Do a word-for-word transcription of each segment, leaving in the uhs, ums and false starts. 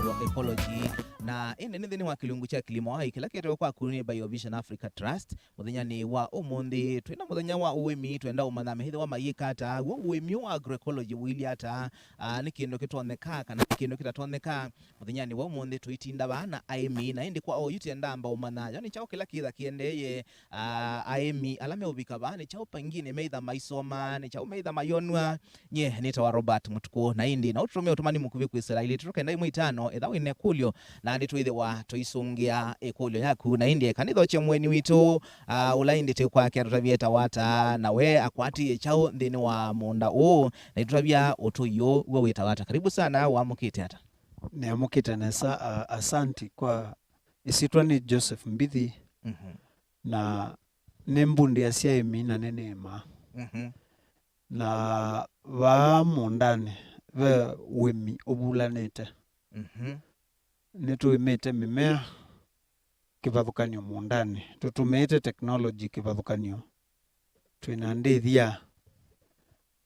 Ecology, na ĩndĩ nĩ nthĩnĩ wa kĩlungu kya Kilimo Hai kĩla kĩetewe kwaku nĩ Biovision Africa Trust. Mũthenyanĩ wa ũmũnthĩ twĩ na mũthenya wa ũĩmi, twenda ũmanya mehĩthĩwa mayĩka ata, w'o ũĩmi wa agroecology ũilyĩ ata, ah, nĩ kĩndũ kĩtonyeka kana nĩ kĩndũ kĩtatonyeka. Mũthenyanĩ wa ũmũnthĩ tũitinda vaa na aĩmi, na ĩndĩ kwa oyu tĩenda amba ũmanya yo nĩ kyaũ kĩla kĩtha kĩendeeye, ah, aĩmi ala meũvika vaa, nĩ kyaũ pengine meitha maisoma, nĩ kyaũ meitha mayonw'a. Nye nĩtawa Robert Mũtukũ, na ĩndĩ no tũtũmĩe ũtũmani mũkuvĩ kwĩsĩla ilĩ tũtũ kenda ĩmwe itano, ĩtha wĩna ĩkũlyo, na ĩndĩ twĩthĩwa tũisũngĩa ĩkũlyo yaku. Na ĩndĩ eka nĩthokye mũeni witũ, ah, ũla ĩndĩ twĩ kwake atũtavye etawa ata, na we akwatĩĩe kyaũ nthĩnĩ wa mũũnda ũũ, na ĩtũtavya ũtũi ũũ w'o wĩtawa ata. Karibu sana, wamũkĩte ata? Nĩamũkĩte nesa, a-, asanti. Kwa ĩsyĩtwa nĩ Joseph Mbithi, Mhm. na nĩ mbundĩ ya syaĩmi na nĩnĩĩmaa. Mhm. Na vaa mũũndanĩ ve ũĩmi ũvulanĩte. Mhm. Nĩtũĩmĩte mĩmea kĩvathũkany'o mũũndanĩ, tũtũmĩĩte technology kĩvathũkany'o, twĩna ndĩthya,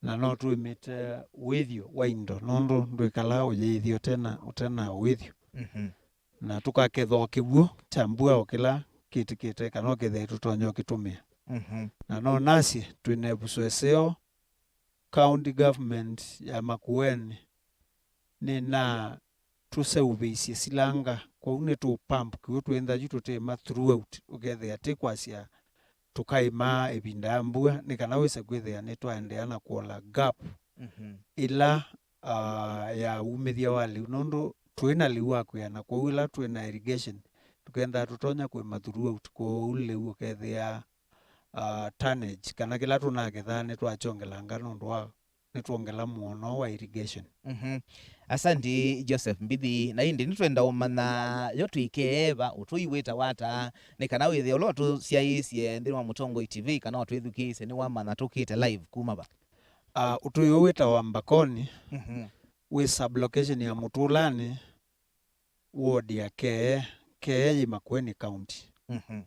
na no tũĩmĩte ũĩthyo wa indo, nũndũ ndwĩkalaa ũyĩĩthya ũtena, ũtena ũĩthyo. Mhm. Na tũkaketha o kĩw'ũ kya mbua o kĩla kĩtĩkĩte kana ũkethĩa tũtonya ũkĩtũmĩa. Mhm. Na no nasye twĩna ĩvuso ĩseo, county government ya Makueni nĩna tũseũvĩisye silanga, kwoou nĩ tũ pump kĩw'ũ twĩ nza yu tũtĩĩma throughout, ũkethĩa tĩ kwasya tũkaĩma ĩvinda ya mbua, nĩ kana wĩse kwĩthĩa nĩtwaendeea na kũola gap Mhm. ĩla, ah, ya umĩthya wa lĩu, nũndũ twĩ na lĩu wa kwĩana, kwoou ĩla twĩ na irrigation, tũkendaa tũtonya kũĩma throughout, kwoou lĩu ũkethĩa, ah, tonnage, kana kĩla tũnakethaa nĩtwakyongelanga nũndũ wa nĩtwongela mũono wa irrigation. Mhm. Asanti, Joseph Mbithi. Na ĩndĩ nĩtwenda ũmanya yo twĩkee va, ũtũi wĩtawa ata, nĩ kana wĩthĩe ũla ũtũsyaĩĩsye nthĩnĩ wa Mũtongoi T V kana ũtwĩthukĩĩsye nĩwamanya tũkĩte live kuma va. Ah, ũtũi ũũ wĩtawa Mbakoni, Mhm. wĩ sub-location ya Mũtũlanĩ, ward ya Kee. Kee yĩ Makueni County. Mhm.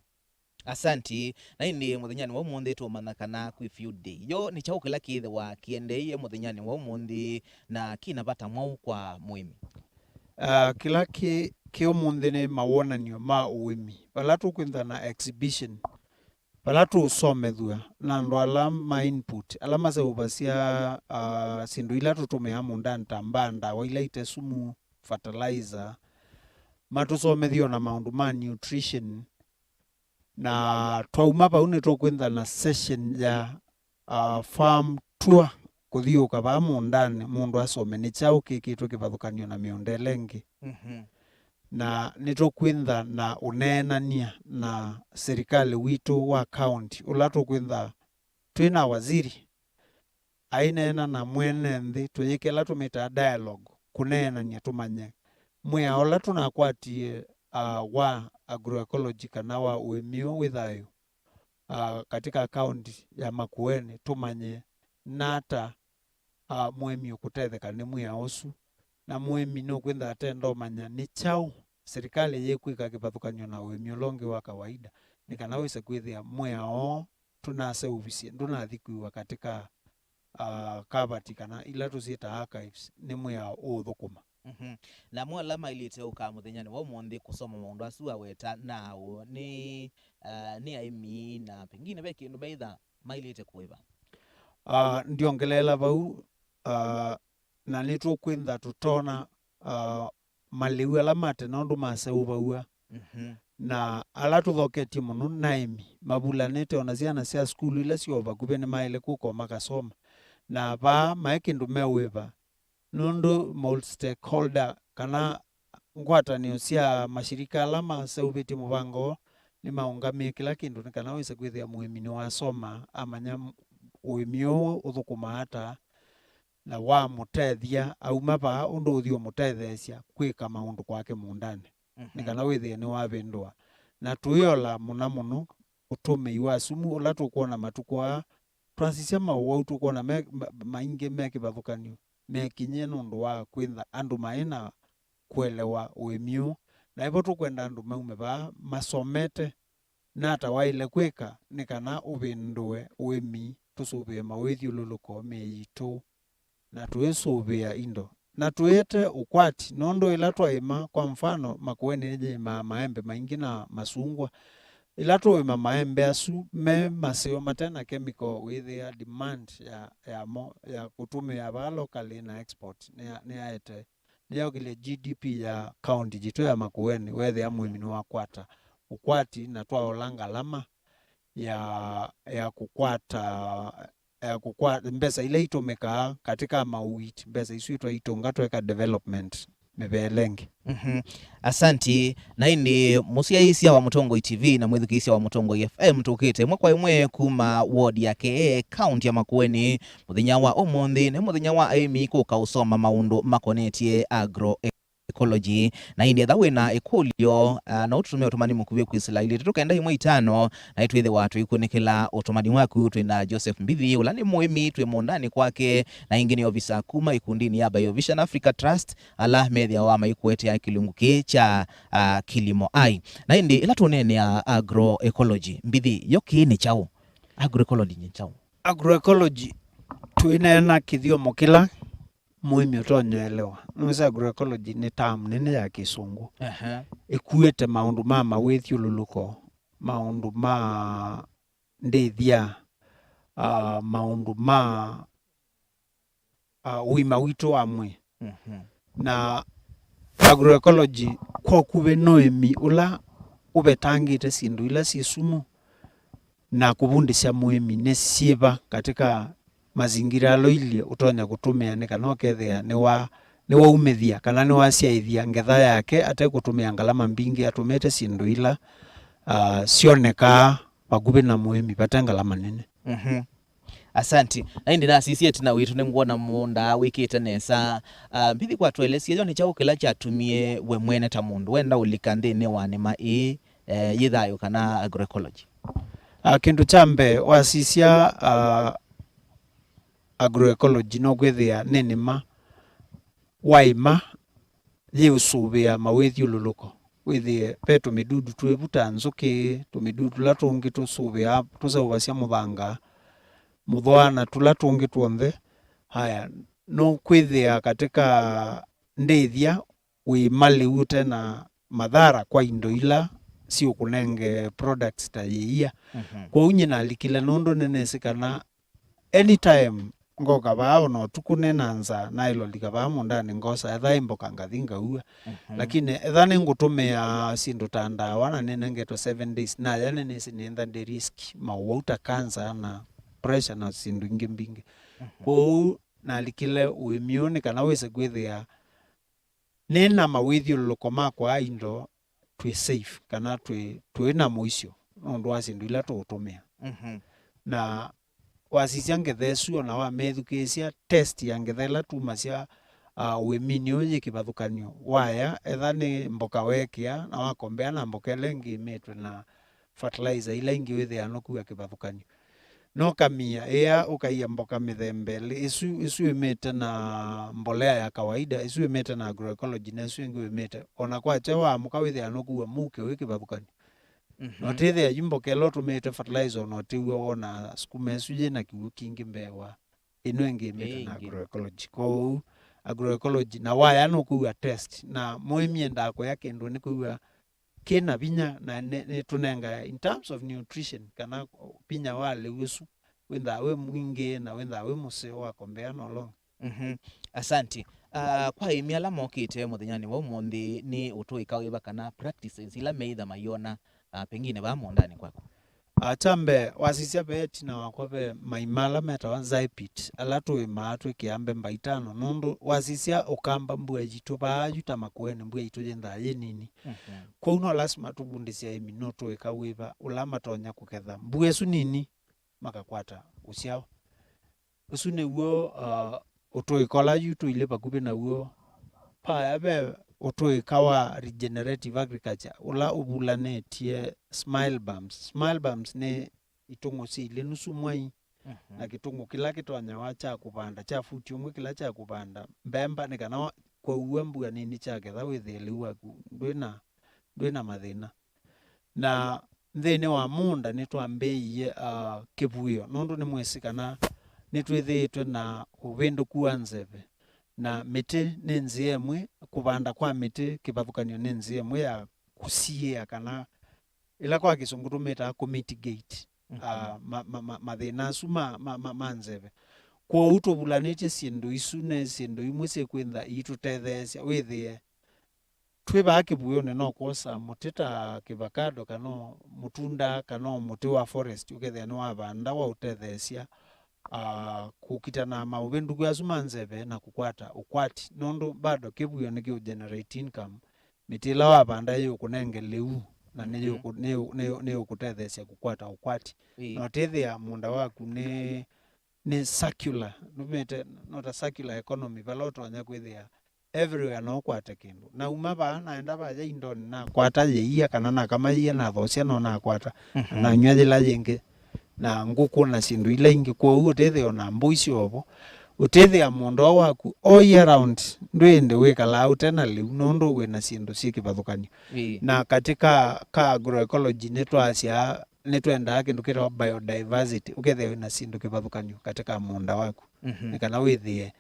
Asanti. Na ĩndĩ mũthenyanĩ wa ũmũnthĩ tũũmanya kana kwĩ field day. Yo nĩ kyaũ kĩla kĩthĩwa kĩendeeie mũthenyanĩ wa ũmũnthĩ na kĩna vata mwaũ kwa mũĩmi? Ah, kĩla kĩ, kĩ ũmũnthĩ nĩ mawonany'o ma ũĩmi, vala tũkwĩntha na exhibition, vala tũũsomethw'a na andũ ala ma input, ala maseũvasya, ah, syĩndũ ila tũtũmĩaa mũũndanĩ ta mbaa, ndawa ila ite sumu, fertilizer, matũsomethye o na maũndũ ma nutrition, na twauma vau nĩtũkwĩntha na session ya, ah, farm tour, kũthiũũka vaa mũũndanĩ, mũndũ asome nĩ kyaũ kĩkĩtwe kĩvathũkany'o na mĩũnda ĩla ĩngĩ. Mhm. Na nĩtũkwĩntha na ũneenany'a na serikali witũ wa county, ũla tũkwĩntha twĩ na waziri aineena na mwene nthĩ, tũyĩkĩla tũmĩtaa dialogue, kũneenany'a tũmanye mwĩao ũla tũnakwatie, ah, wa agroecology kana wa ũĩmi ũũ wĩ thayũ, ah, katika kaunti ya Makueni, tũmanye nata, ah, mũĩmi ũkũtetheka nĩ mwĩao ũsu, na mũĩmi nũkwĩntha atenda ũmanya nĩ kyaũ serikali yĩkwĩka kĩvathũkany'o na ũĩmi ũla ũngĩ wa kawaida, nĩ kana wĩse kwĩthĩa mwĩao tũnaseũvisye ndũnathi kwĩw'a katika, ah, kavati kana ila tũsyĩtaa archives, nĩ mwĩao ũũthũkũma. Mhm. Namo ala maĩlĩte ũka mũthenyanĩ wa ũmũnthĩ kũsoma maũndũ asu aweta nao nĩ, ah, nĩ aĩmi na pengine ve kĩndũ meitha maĩlĩte kũĩva? Ah, ndiongelela vau, ah, na nĩtũkwĩntha tũtona, ah, malĩu ala ma tene ũndũ maseũvaw'a. Mhm. Na ala tũthoketye mũno nĩ aĩmi mavulanĩte, o na syana sya sukulu ila syĩ o vakuvĩ nĩmaĩle kũka o makasoma. Na vaa maĩ kĩndũ meũĩva, nũndũ multi-stakeholder kana ngwatanĩo sya mashirika ala maseũvĩtye mũvango nĩmaũngamĩe kĩla kĩndũ, nĩ kana wĩse kwĩthĩa mũĩmi nĩwasoma, amanya m-, ũĩmi ũũ ũthũkũmaa ata, na wamũtethya auma vaa ũndũ ũthi ũmũtetheesya kwĩka maũndũ kwake mũũndanĩ, nĩ Mhm. kana wĩthĩe nĩwavĩndũa. Na tũyĩola mũna mũno ũtũmĩi wa sumu ũla tũkwona matukũ aa. Twasisya maũwau tũkwona me, ma-, maingĩ me kĩvathũkany'o mekinyie nũndũ wa kwĩtha andũ maĩ na kũelewa ũĩmi ũũ. Na ĩvo tũkwenda andũ maume vaa masomete nata waĩle kwĩka nĩ kana ũvĩndũe ũĩmi, tũsũvĩe mawĩthyũlũlũko mĩĩ yitũ, na tũisũvĩa indo na tũete ũkwati, nũndũ ĩla twaĩma, kwa mfano, Makueni nĩyĩmaa maembe maingĩ na masungwa. Ĩla tũĩma maembe asu me maseo mate na kemiko, wĩthĩa demand ya, yamo ya kũtũmĩa vaa locally na export nĩya-, nĩyaete, nĩyaũkĩlye G D P ya kaunti yitũ ya Makueni, wethĩa mũĩmi nĩwakwata ũkwati na twaola ngalama ya, ya kũkwata, ya kũkwa-, mbesa ila itũmĩkaa katika mauit, mbesa isu itwaitunga tweka development mĩveele ĩngĩ. Mhm. Asanti. Na ĩndĩ mũsyaĩĩsya wa Mũtongoi T V na mwĩthukĩĩsya wa Mũtongoi F M, tũkĩte ĩmwe kwa ĩmwe kuma ward ya Keee, kaunti ya Makueni. Mũthenya wa ũmũnthĩ nĩ mũthenya wa aĩmi kũka ũsoma maũndũ makonetye agro ecology. Na ĩndĩ etha wĩna ĩkũlyo, ah, no ũtũtũmĩe ũtũmani mũkuvĩ kwĩsĩla ilĩ tũtũ kenda ĩmwe itano, na ĩtwĩthĩwa tũikunĩkĩla ũtũmani waku. Twĩ na Joseph Mbithi, ũla nĩ mũĩmi, twĩ mũũndanĩ kwake, na ĩngĩ nĩ ovisa kuma ĩkundinĩ ya Biovision Africa Trust, ala methĩawa maikũetea kĩlungu kĩĩ kya, ah, Kilimo Eye. Na ĩndĩ ĩla tũneenea agroecology, Mbithi, yo kĩĩ nĩ kyaũ? Agroecology nĩ kyaũ? Agroecology, twĩneena kĩthyomo kĩla mũĩmi ũtonya elewa. Nĩwĩsĩ agroecology nĩ term nene ya Kĩsũngũ. Aha. Ĩkuĩte maũndũ ma mawĩthyũlũlũko, maũndũ ma ndĩthya, ah, maũndũ ma, ah, ũima witũ wa mwĩĩ. Mhm. Na agroecology kwa ũkuvĩ nĩ ũĩmi ũla ũvetangĩte syĩndũ ila syĩ sumu na kũvundĩsya mũĩmi nĩ syĩva katika mazingira ala ũilyĩ ũtonya kũtũmĩa nĩ kana ũkethĩa nĩwa-, nĩwaumĩthya kana nĩwasyaĩthya ngetha yake atekũtũmĩa ngalama mbingĩ, atũmĩte syĩndũ ila, ah, syonekaa vakuvĩ na mũĩmi vate ngalama nene. Mhm. Asanti. Na ĩndĩ nasisye ĩtina witũ nĩngwona mũũnda wĩkĩte nesa. Ah, Mbithi, kwa tũelesye, yo nĩ kyaũ kĩla kyatumie we mwene ta mũndũ wenda ũlika nthĩnĩ wa nĩma ĩĩ, eh, yĩ thayũ kana agroecology? Ah, kĩndũ kya mbee, wasisya, ah, agroecology no kwĩthĩa nĩ nĩma waĩma yĩũsũvĩa mawĩthyũlũlũko. Wĩthĩe ve tũmĩdudu twĩvu ta nzũkĩ, tũmĩdudu tũla tũngĩ tũsũvĩaa, tũseũvasya mũthanga, mũthwaa na tũla tũngĩ tw'onthe. Haya, no kwĩthĩa katika ndĩthya wĩma lĩu ũte na mathara kwa indo ila siũkũnenge products ta yĩia. Mhm. Kwoou nyie nalikile nũndũ nĩnĩsĩ kana anytime ngoka vaa ona ũtukũ nĩ na nzaa, naĩlwa lika vaa mũũndanĩ ngosa, etha ĩ mboka ngathi ngaua. Mhm. Lakini etha nĩngũtũmĩa syĩndũ ta ndawa na nĩnengetwe seven days, naya nĩnĩsĩ nĩntha ndĩ risk maũwau ta cancer na pressure na syĩndũ ingĩ mbingĩ. Mhm. Kwoou nalikile ũĩmi ũũ nĩ kana wĩse kwĩthĩa nĩ na mawĩthyũlũlũko makwa a indo twĩ safe, kana twĩ, twĩ na mũisyo nũndũ wa syĩndũ ila tũũtũmĩa. Mhm. Na wasisya ngetha ĩsu, ona wamethukĩĩsya test ya ngetha ĩla tumasya, ah, ũĩminĩ ũũ yĩ kĩvathũkany'o. Waya, etha nĩ mboka weekĩa, na wakombea na mboka ĩla ĩngĩ ĩmĩtwe na fertilizer ila ingĩ, wĩthĩaa nũkua kĩvathũkany'o. No kamia ĩa ũkaia mboka mĩthemba ĩlĩ, ĩsu, ĩsu ĩmĩte na mbolea ya kawaida, ĩsu ĩmĩte na agroecology, na ĩsu ĩngĩ ĩmĩte. Ona kwakya waamũka wĩthĩa nũkua mũuke wĩ kĩvathũkany'o. Mhm. Na ũtĩthĩa yu mboka ĩla ũtũmĩte fertilizer ona ũtĩw'a wona sukuma ĩsu yĩ na kĩw'ũ kingĩ mbee wa ĩno ĩngĩ ĩmĩte na ĩngĩ. Agroecology. Kwoou agroecology, na waya nũkwĩw'a test, na mũĩmi endaa kũya kĩndũ nĩ kwĩw'a kĩna vinya na nĩ, nĩtũnengae in terms of nutrition, kana vinya wa lĩu ũsu wĩnthaa wĩ mwingĩ na wĩnthaa wĩ mũseo wa kombea na ũlonge. Mhm. Asanti. Ah, kwa aĩmi ala mokĩte mũthenyanĩ wa ũmũnthĩ, nĩ ũtũĩka wĩva kana practices ila meĩtha maiona, ah, pengine vaa mũũndanĩ kwaku? Ah, kya mbee, wasisya ve ĩtina wakwa ve maima ala metawa Zypit, ala tũĩmaa twĩkĩaa mbemba itano, nũndũ wasisya ũkamba mbua yitũ vaa yu ta Makueni, mbua yitũ yĩnthaa yĩ nini. Mhm. Kwoou no lasima tũvundĩsye aĩmi nũtũĩka wĩva ũla matonya kũketha mbua ĩsu nini makakwata ũsyao. Ũsu nĩw'o, ah, ũtũĩka ũla yu tũilĩ vakuvĩ naw'o. Vaya ve ũtũĩka wa regenerative agriculture ũla ũvulanĩtye smile bumps. Smile bumps nĩ itũng'ũ syĩ ilĩ nusu mwai, mhm, na kĩtũng'ũ kĩla kĩtonyawa kya kũvanda kya futi ũmwe kĩla kya kũvanda mbemba, nĩ kana wa-, kwaua mbua nini kyaketha wĩthĩe lĩu waku ndwĩ na, ndwĩ na mathĩna. Na nthĩnĩ wa mũũnda nĩtwambĩĩie, ah, kĩvuĩo, nũndũ nĩmwĩsĩ kana nĩtwĩthĩĩtwe na ũvĩndũku wa nzeve. Na mĩtĩ nĩ nzĩa ĩmwe, kũvanda kwa mĩtĩ kĩvathũkany'o nĩ nzĩa ĩmwe ya kũsiĩĩa kana, ĩla kwa Kĩsũngũ tũmĩtaa kũ mitigate, mhm, ah, ma, ma, ma, mathĩna asu ma, ma, ma, ma nzeve. Kwoou tũvulanĩtye syĩndũ isu, nĩ syĩndũ imwe syĩkwĩtha iitũtetheesya wĩthĩe twĩ vaa kĩvuĩonĩ no kwosa mũtĩ ta kĩvakado kana o mũtunda kana o mũtĩ wa forest ũkethĩa nĩwavanda wa ũtetheesya, ah, kũkitana na maũvĩndũku asu ma nzeve na kũkwata ũkwati, nũndũ bado kĩvuĩo nĩkĩũ generate income. Mĩtĩ ĩla wavanda yĩũkũnenge lĩu na nĩyũkũ-, nĩyũ-, nĩyũ-, nĩyũkũtetheesya kũkwata ũkwati. Ĩĩ. Na ũtĩthĩa mũũnda waku nĩ, nĩ circular, nũmĩte, not a circular economy, vala ũtonya kwĩthĩa everywhere no ũkwate kĩndũ. Na uma vaa naenda vaya indonĩ nakwata yĩia kana nakama yĩia nathosya no nakwata. Mhm. Na nyw'a yĩla yĩngĩ na ngũkũ na syĩndũ ila ingĩ. Kwoou ũtĩthĩa ona mbũi syovo, ũtĩthĩa mũũnda waku all year round, ndwĩ ĩndĩ wĩkalaa ũte na lĩu nũndũ wĩ na syĩndũ syĩ kĩvathũkany'o. Ĩĩ. Na katĩ ka, ka agroecology nĩtwasyaa, nĩtwendaa kĩndũ kĩtawa biodiversity, ũkethĩa wĩ na syĩndũ kĩvathũkany'o katĩ ka mũũnda waku. Mhm. Nĩ kana wĩthĩe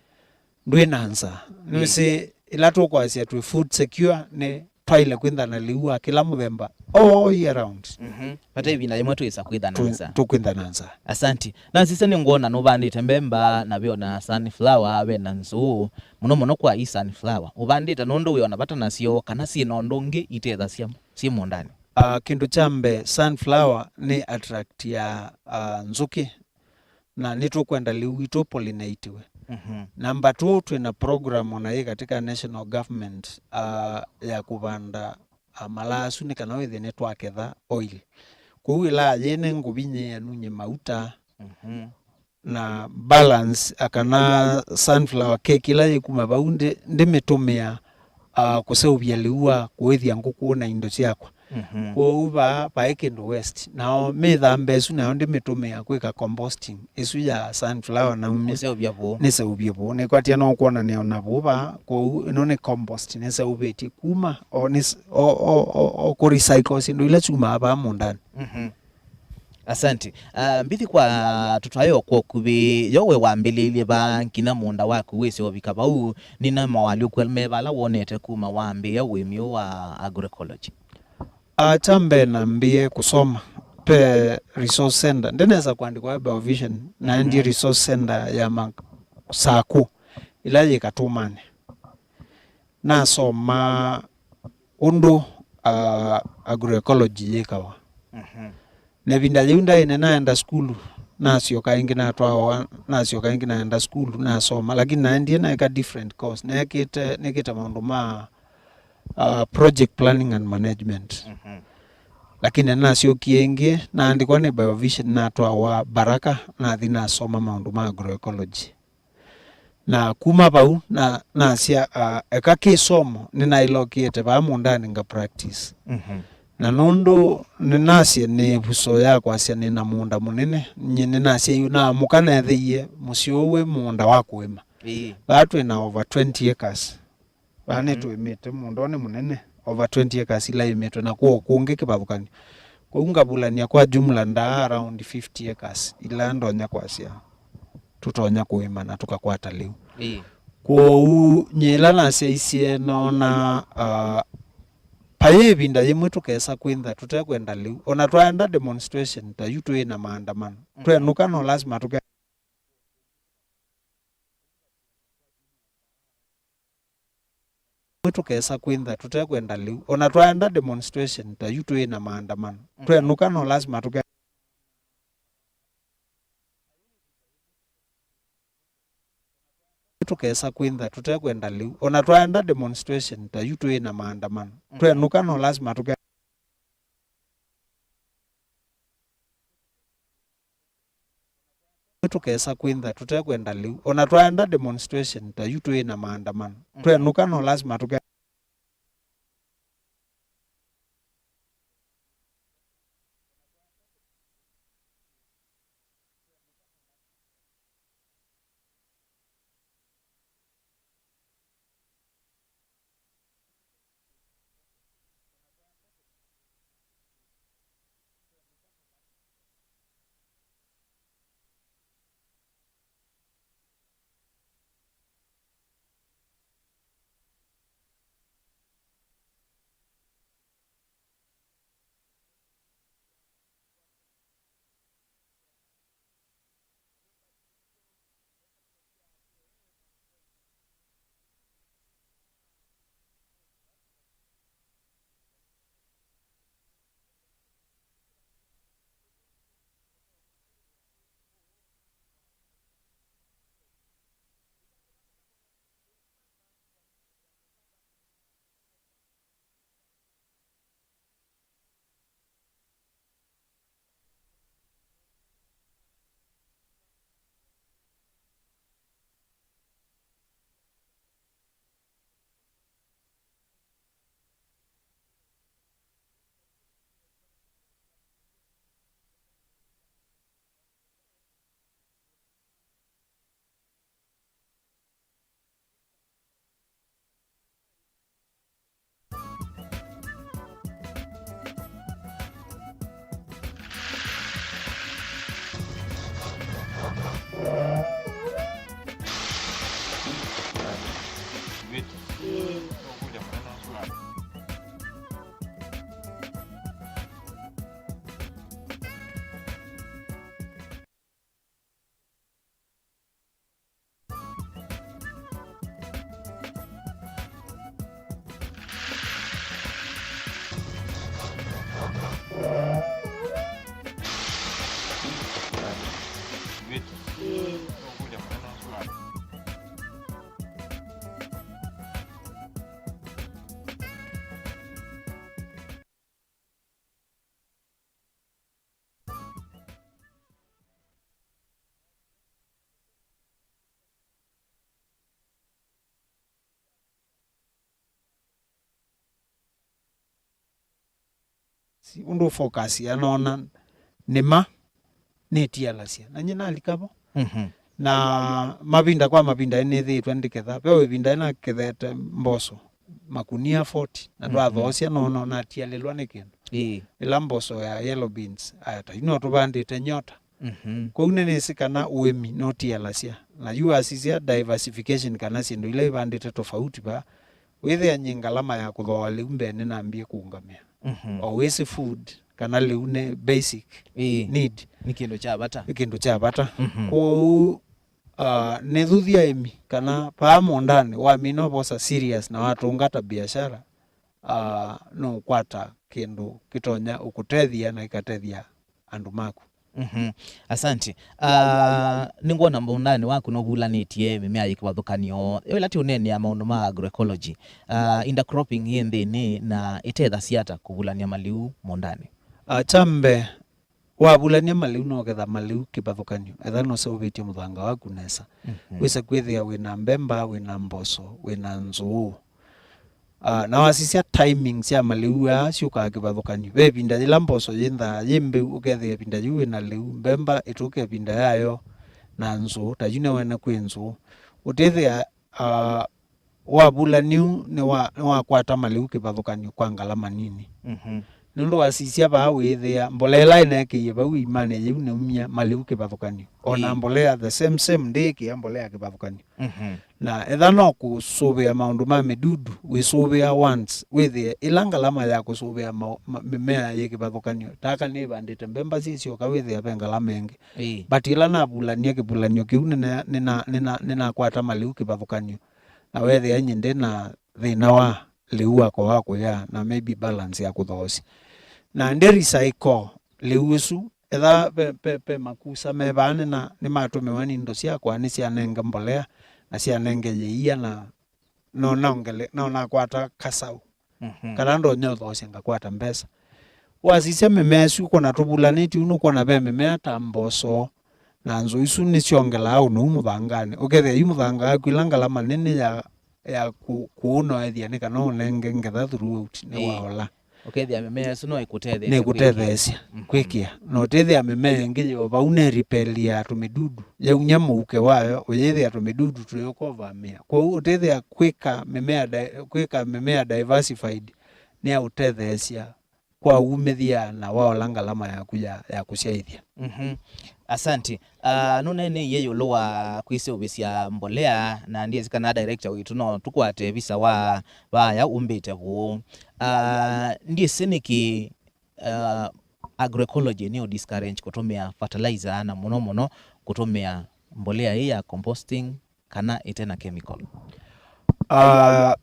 ndwĩ na nzaa. Ĩĩ. Nĩwĩsĩ, ĩla tũkwasya twĩ food secure, nĩ twaĩle kwĩthana lĩu wa kĩla mũthemba all year round. Mhm. Vate ĩvinda yĩmwe twĩsa kwĩthana nzaa. Tũkwĩthana nzaa. Asanti. Na sisya nĩngwona nũvandĩte mbemba, na ve ona sunflower, ve na nzũũ. Mũno mũno kwa ii sunflower. Ũvandĩte nũndũ wĩ ona vata nasyo, kana syĩ na ũndũ ũngĩ itethasya syĩ mũũndanĩ? Ah, kĩndũ kya mbee, sunflower nĩ attract ya, ah, nzũkĩ. Na nĩtũkwenda lĩu itũ pollinatiwe. Mhm. Namba two, twĩ na program ona yĩ katika national government, ah, ya kũvanda, ah, malaa asu nĩ kana wĩthĩe nĩtwaketha oil. Kwoou ĩla yene ngũvi nyie yanunye mauta, mhm, na balance, ah, kana sunflower cake ĩla yĩkuma vau ndĩ-, ndĩmĩtũmĩa ah, kũseũvya lĩu wa kũĩthya ngũkũ na indo syakwa. Mhm. Kwoou vaa vaĩ kĩndũ waste. Nao mĩthamba ĩsu nayo ndĩmĩtũmĩa kwĩka composting ĩsu ya sunflower naumya. Kũseũvya vũũ. Nĩseũvye vũũ. Nĩkwatya no kwonanĩa ona vũũ vaa, kwoou ĩno nĩ compost nĩseũvĩtye kuma o, nĩ s-, o, o, o, o kũ recycle syĩndũ ila syumaa vaa mũũndanĩ. Mhm. Asante. Ah, mbithi kwa tũtwae o kwa ũkuvĩ, yo we wambĩlĩilye va nginya mũũnda waku wĩsĩ ũvika vau, nĩna mawalyo kwel me vala wonete kuma wambĩĩa ũĩmi ũũ wa agroecology? Ah, kya mbee nambĩĩe kũsoma. Ve resource center. Ndĩnesa kũandĩkwa Biovision, naendie, mhm, resource center ya Masaku, ĩla yĩ Katũmanĩ. Nasoma ũndũ, ah, agroecology yĩkawa. Mhm. Na ĩvinda yĩu ndaĩ nĩnaenda sukulu, nasyoka ĩngĩ natwawa, nasyoka ĩngĩ naenda sukulu, nasoma, lakini naendie naeka different course. Neekĩte, nĩkĩte maũndũ ma, ah, project planning and management. Mhm. Lakini nasyokie ĩngĩ, naandĩkwa nĩ Biovision, natwawa Baraka, nathi nasoma maũndũ ma agroecology. Na kuma vau, na, nasya, ah, eka kĩsomo, nĩnaĩlokĩte vaa mũũndanĩ nga practice. Mhm. Na nũndũ nĩnasye nĩ ĩvuso ya kwasya nĩna mũũnda mũnene, nyie nĩnasya yu naamũka neethĩie mũsyĩ ũũ wĩ mũũnda wa kũĩma. Ĩĩ. Vaa twĩ na over twenty acres. Vaa, mhm, nĩtũĩmĩte mũũnda ũũ nĩ mũnene, over twenty acres ila ĩmĩtwe na kũũ kũngĩ kĩvathũkany'o. Kwoou ngavulany'a kwa jumla ndaa around fifty acres ila ndonya kwasya tũtonya kũĩma na tũkakwata lĩu. Ĩĩ. Kwoou nyie ĩla nasyaisye noona, ah, vaĩ ĩvinda yĩmwe tũkesa kwĩntha tũtekwenda lĩu. Ona twaenda demonstration ta yu twĩ na maandamano. Mhm. Twenũka no lasima tũke Tũkesa kwĩntha tũtekwenda lĩu. Ona twaenda demonstration ta yu twĩ na maandamano. Mhm. Twenũka no lasima tũke-, tũkesa kwĩntha tũtekwenda lĩu. Ona twaenda demonstration ta yu twĩ na maandamano. Mhm. Twenũka no lasima tũke- Tũkesa kwĩntha tũtekwenda lĩu. Ona twaenda demonstration ta yu twĩ na maandamano. Mhm. Twenũka no lasima tũke- si-, ũndũ ũfokasia noona nĩma nĩtialasya. Na nyie nalika vo. Mhm. Na mavinda kwa mavinda nĩthĩĩtwe ndĩketha. Ve ĩvinda ĩnakethete mboso makunia forty, na mhm, twathoosya noona natialĩlwa nĩ kĩndũ. Ĩĩ. Ĩla mboso ya yellow beans, aya ta ino tũvandĩte nyota. Mhm. Kwoou nĩnĩsĩ kana ũĩmi nũtialasya. Na yu wasisya diversification kana syĩndũ ila ivandĩte tofauti vaa, wĩthĩa nyie ngalama ya kũthooa lĩu mbee nĩnambie kũũngamĩa. Mhm. Always food, kana lĩu nĩ basic, ĩĩ, need. Nĩ kĩndũ kya vata. Nĩ kĩndũ kya vata. Mhm. Kwoou, ah, nĩthuthya aĩmi kana vaa mũũndanĩ wamina ũvosa serious na watũnga ta biashara, ah, nũkwata kĩndũ kĩtonya ũkũtethya na kĩkatethya andũ maku. Mhm. Asante. Ah, nĩngwona mũũndanĩ waku nũvulanĩtye mĩmea yĩ kĩvathũkany'o. Ĩla tũũneenea maũndũ ma agroecology, ah, intercropping yĩ nthĩnĩ na ĩtethasya ata kũvulany'a malĩu mũũndanĩ? Ah, kya mbee, wavulany'a malĩu nũketha malĩu kĩvathũkany'o, etha nũseũvĩtye mũthanga waku nesa. Mhm. Wĩsa kwĩthĩa wĩna mbemba, wĩna mboso, wĩna nzũũ. Ah, na wasisya timing sya malĩu aa syũkaa kĩvathũkany'o. Ve ĩvinda yĩla mboso yĩnthaa yĩ mbĩu, ũkethĩa ĩvinda yĩu wĩna lĩu, mbemba ĩtũke ĩvinda yayo, na nzũũ, ta yu nĩwene kwĩ nzũũ. Ũtĩthĩa, ah, wavulany'u nĩwa-, nĩwakwata malĩu kĩvathũkany'o kwa ngalama nini. Mhm. Nũndũ wasisya vaa wĩĩthĩa, mbolea ĩla ĩneekĩie vau iimanĩ yĩu nĩumya malĩu kĩvathũkany'o. O na, ĩĩ, mbolea the same same ndĩĩkĩa mbolea kĩvathũkany'o. Mhm. Na etha no kũsũvĩa maũndũ ma mĩdudu, wĩsũvĩa once, wĩthĩe ĩla ngalama ya kũsũvĩa ma-, ma-, mĩmea yĩ kĩvathũkany'o. Taka nĩvandĩte mbemba syĩ syoka, wĩthĩa ve ngalama ĩngĩ. Ĩĩ. But ĩla navulany'a kĩvulany'o kĩu, nĩna-, nĩna-, nĩna-, nĩnakwata malĩu kĩvathũkany'o. Na weethĩa nyie ndĩ na thĩna wa lĩu wakwa wa kũya, na maybe balance ya kũthoosya. Na ndĩ recycle lĩu ĩsu, etha ve, ve, ve makusa me vaa nĩna-, nĩmatũmĩwa nĩ indo syakwa, nĩsyanenge mbolea, na syanenge yĩia, na no naongele-, no nakwata kasaũ. Mhm. Kana ndonya ũthoosya ngakwata mbesa. Wasisya mĩmea ĩsu ũkwona tũvulanĩtye ũu, nũkwona ve mĩmea ta mboso, na nzũũ isu nĩsyongelaa ũnou mũthanganĩ. Ũkethĩa yu mũthanga waku ĩla ngalama nene ya ya kũ-, kũũnoethya nĩ kana ũnenge ngetha throughout nĩ, ĩĩ, waola. Ũkethĩa mĩmea ĩsu no ĩkũtetheesye. Nĩkũtetheesya, mhm, kwĩkĩa. Na ũtethĩa mĩmea ĩngĩ yo vau nĩ ripeli ya tũmĩdudu. Yaumya mũuke wayo, ũyĩthĩa tũmĩdudu tũyũka ũvamĩa. Kwoou ũtethĩa kwĩka mĩmea di-, kwĩka mĩmea diversified nĩ ya ũtetheesya kwa umĩthya na waola ngalama yaku ya, ya kũsyaĩthya. Mhm. Asante. Ah, nũneeneie ĩũlũ wa kwĩseũvĩsya mbolea, na ndyĩsĩ kana director witũ no tũkwate visa wa vaya umbĩte vũũ. Ah, ndyĩsĩ nĩkĩ, ah, agroecology nĩ ũ discourage kũtũmĩa fertilizer na mũno mũno kũtũmĩa mbolea ĩĩ ya composting kana ĩte na chemical? Ah,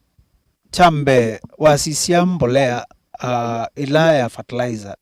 kya mbee, wasisya mbolea, ah, ĩla ya fertilizer,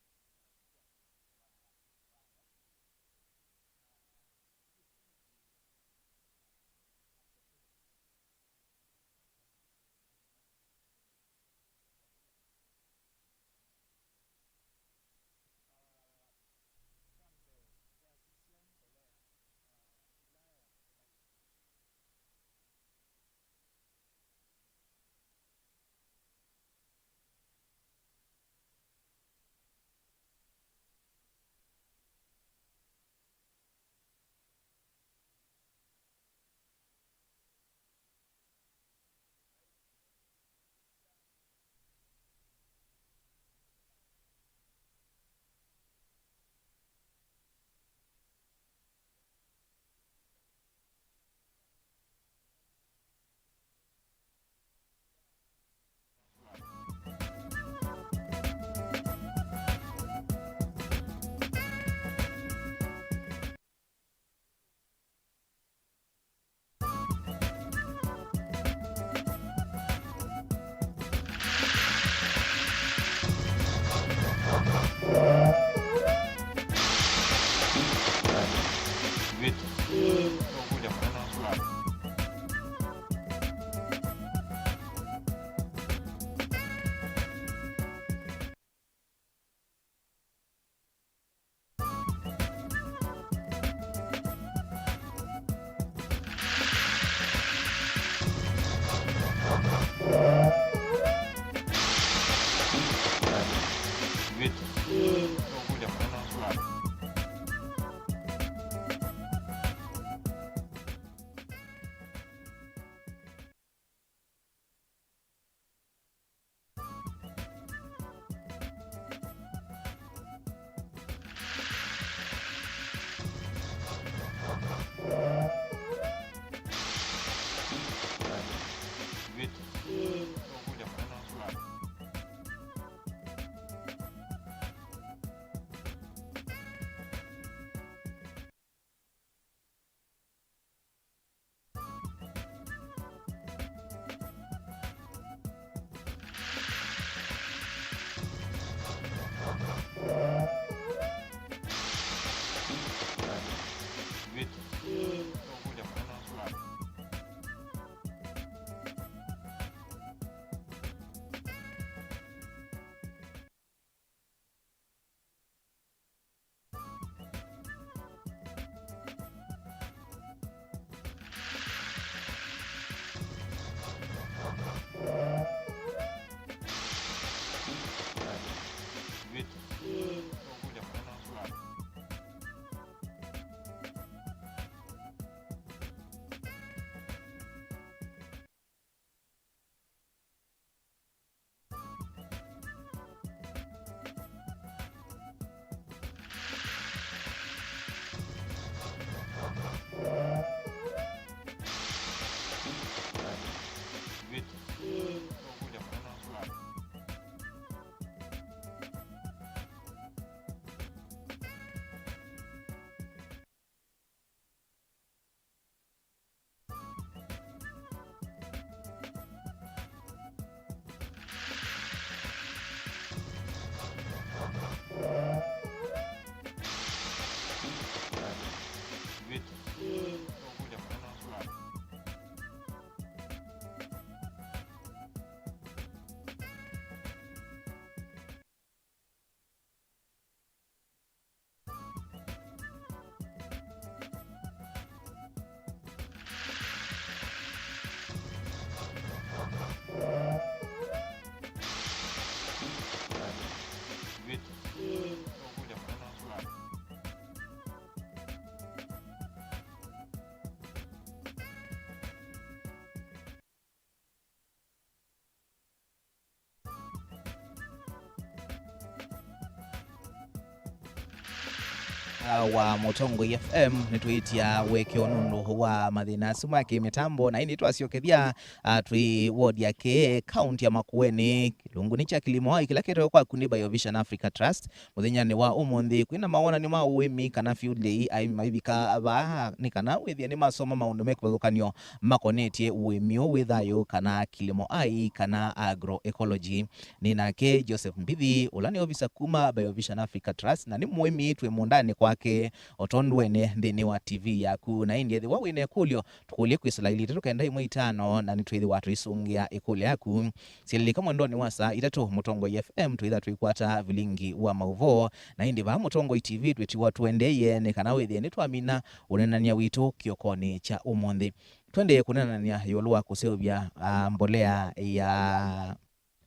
wa Mũtongoi F M, nĩtwĩtya wekeo nũndũ wa mathĩna asu ma kĩmĩtambo, na ĩndĩ twasyokethya, ah, twĩ ward ya Kĩee, kaunti ya Makueni, kĩlungunĩ kya Kilimo Ai kĩla kĩtawe kwaku nĩ Biovision Africa Trust. Mũthenyanĩ wa ũmũnthĩ, kwĩna mawonany'o ma ũĩmi kana field day, aĩmi maivika vaa nĩ kana wĩthĩe nĩmasoma maũndũ me kĩvathũkany'o makonetye ũĩmi ũũ wĩ thayũ kana Kilimo Ai kana agroecology. Nĩ nake Joseph Mbithi, ũla nĩ ovisa kuma Biovision Africa Trust, na nĩ mũĩmi twĩ mũũndanĩ kwake, o tondũ ene nthĩnĩ wa T V yaku. Na ĩndĩ ethĩwa wĩ na ĩkũlyo, tũkũlye kwĩsĩla ilĩ itatũ kenda ĩmwe itano, na nĩtwĩthĩwa tũisũngĩa ĩkũlyo yaku. Syalilika mwendonĩ wa saa itatũ, Mũtongoi F M twĩtha twĩkwata vilingi wa maũvoo, na ĩndĩ vaa Mũtongoi T V twĩtiwa tũendeeye nĩ kana wĩthĩe nĩtwamina ũneenany'a witũ kĩokonĩ kya ũmũnthĩ. Tũendee kũneenany'a ĩũlũ wa kũseũvya, ah, mbolea ya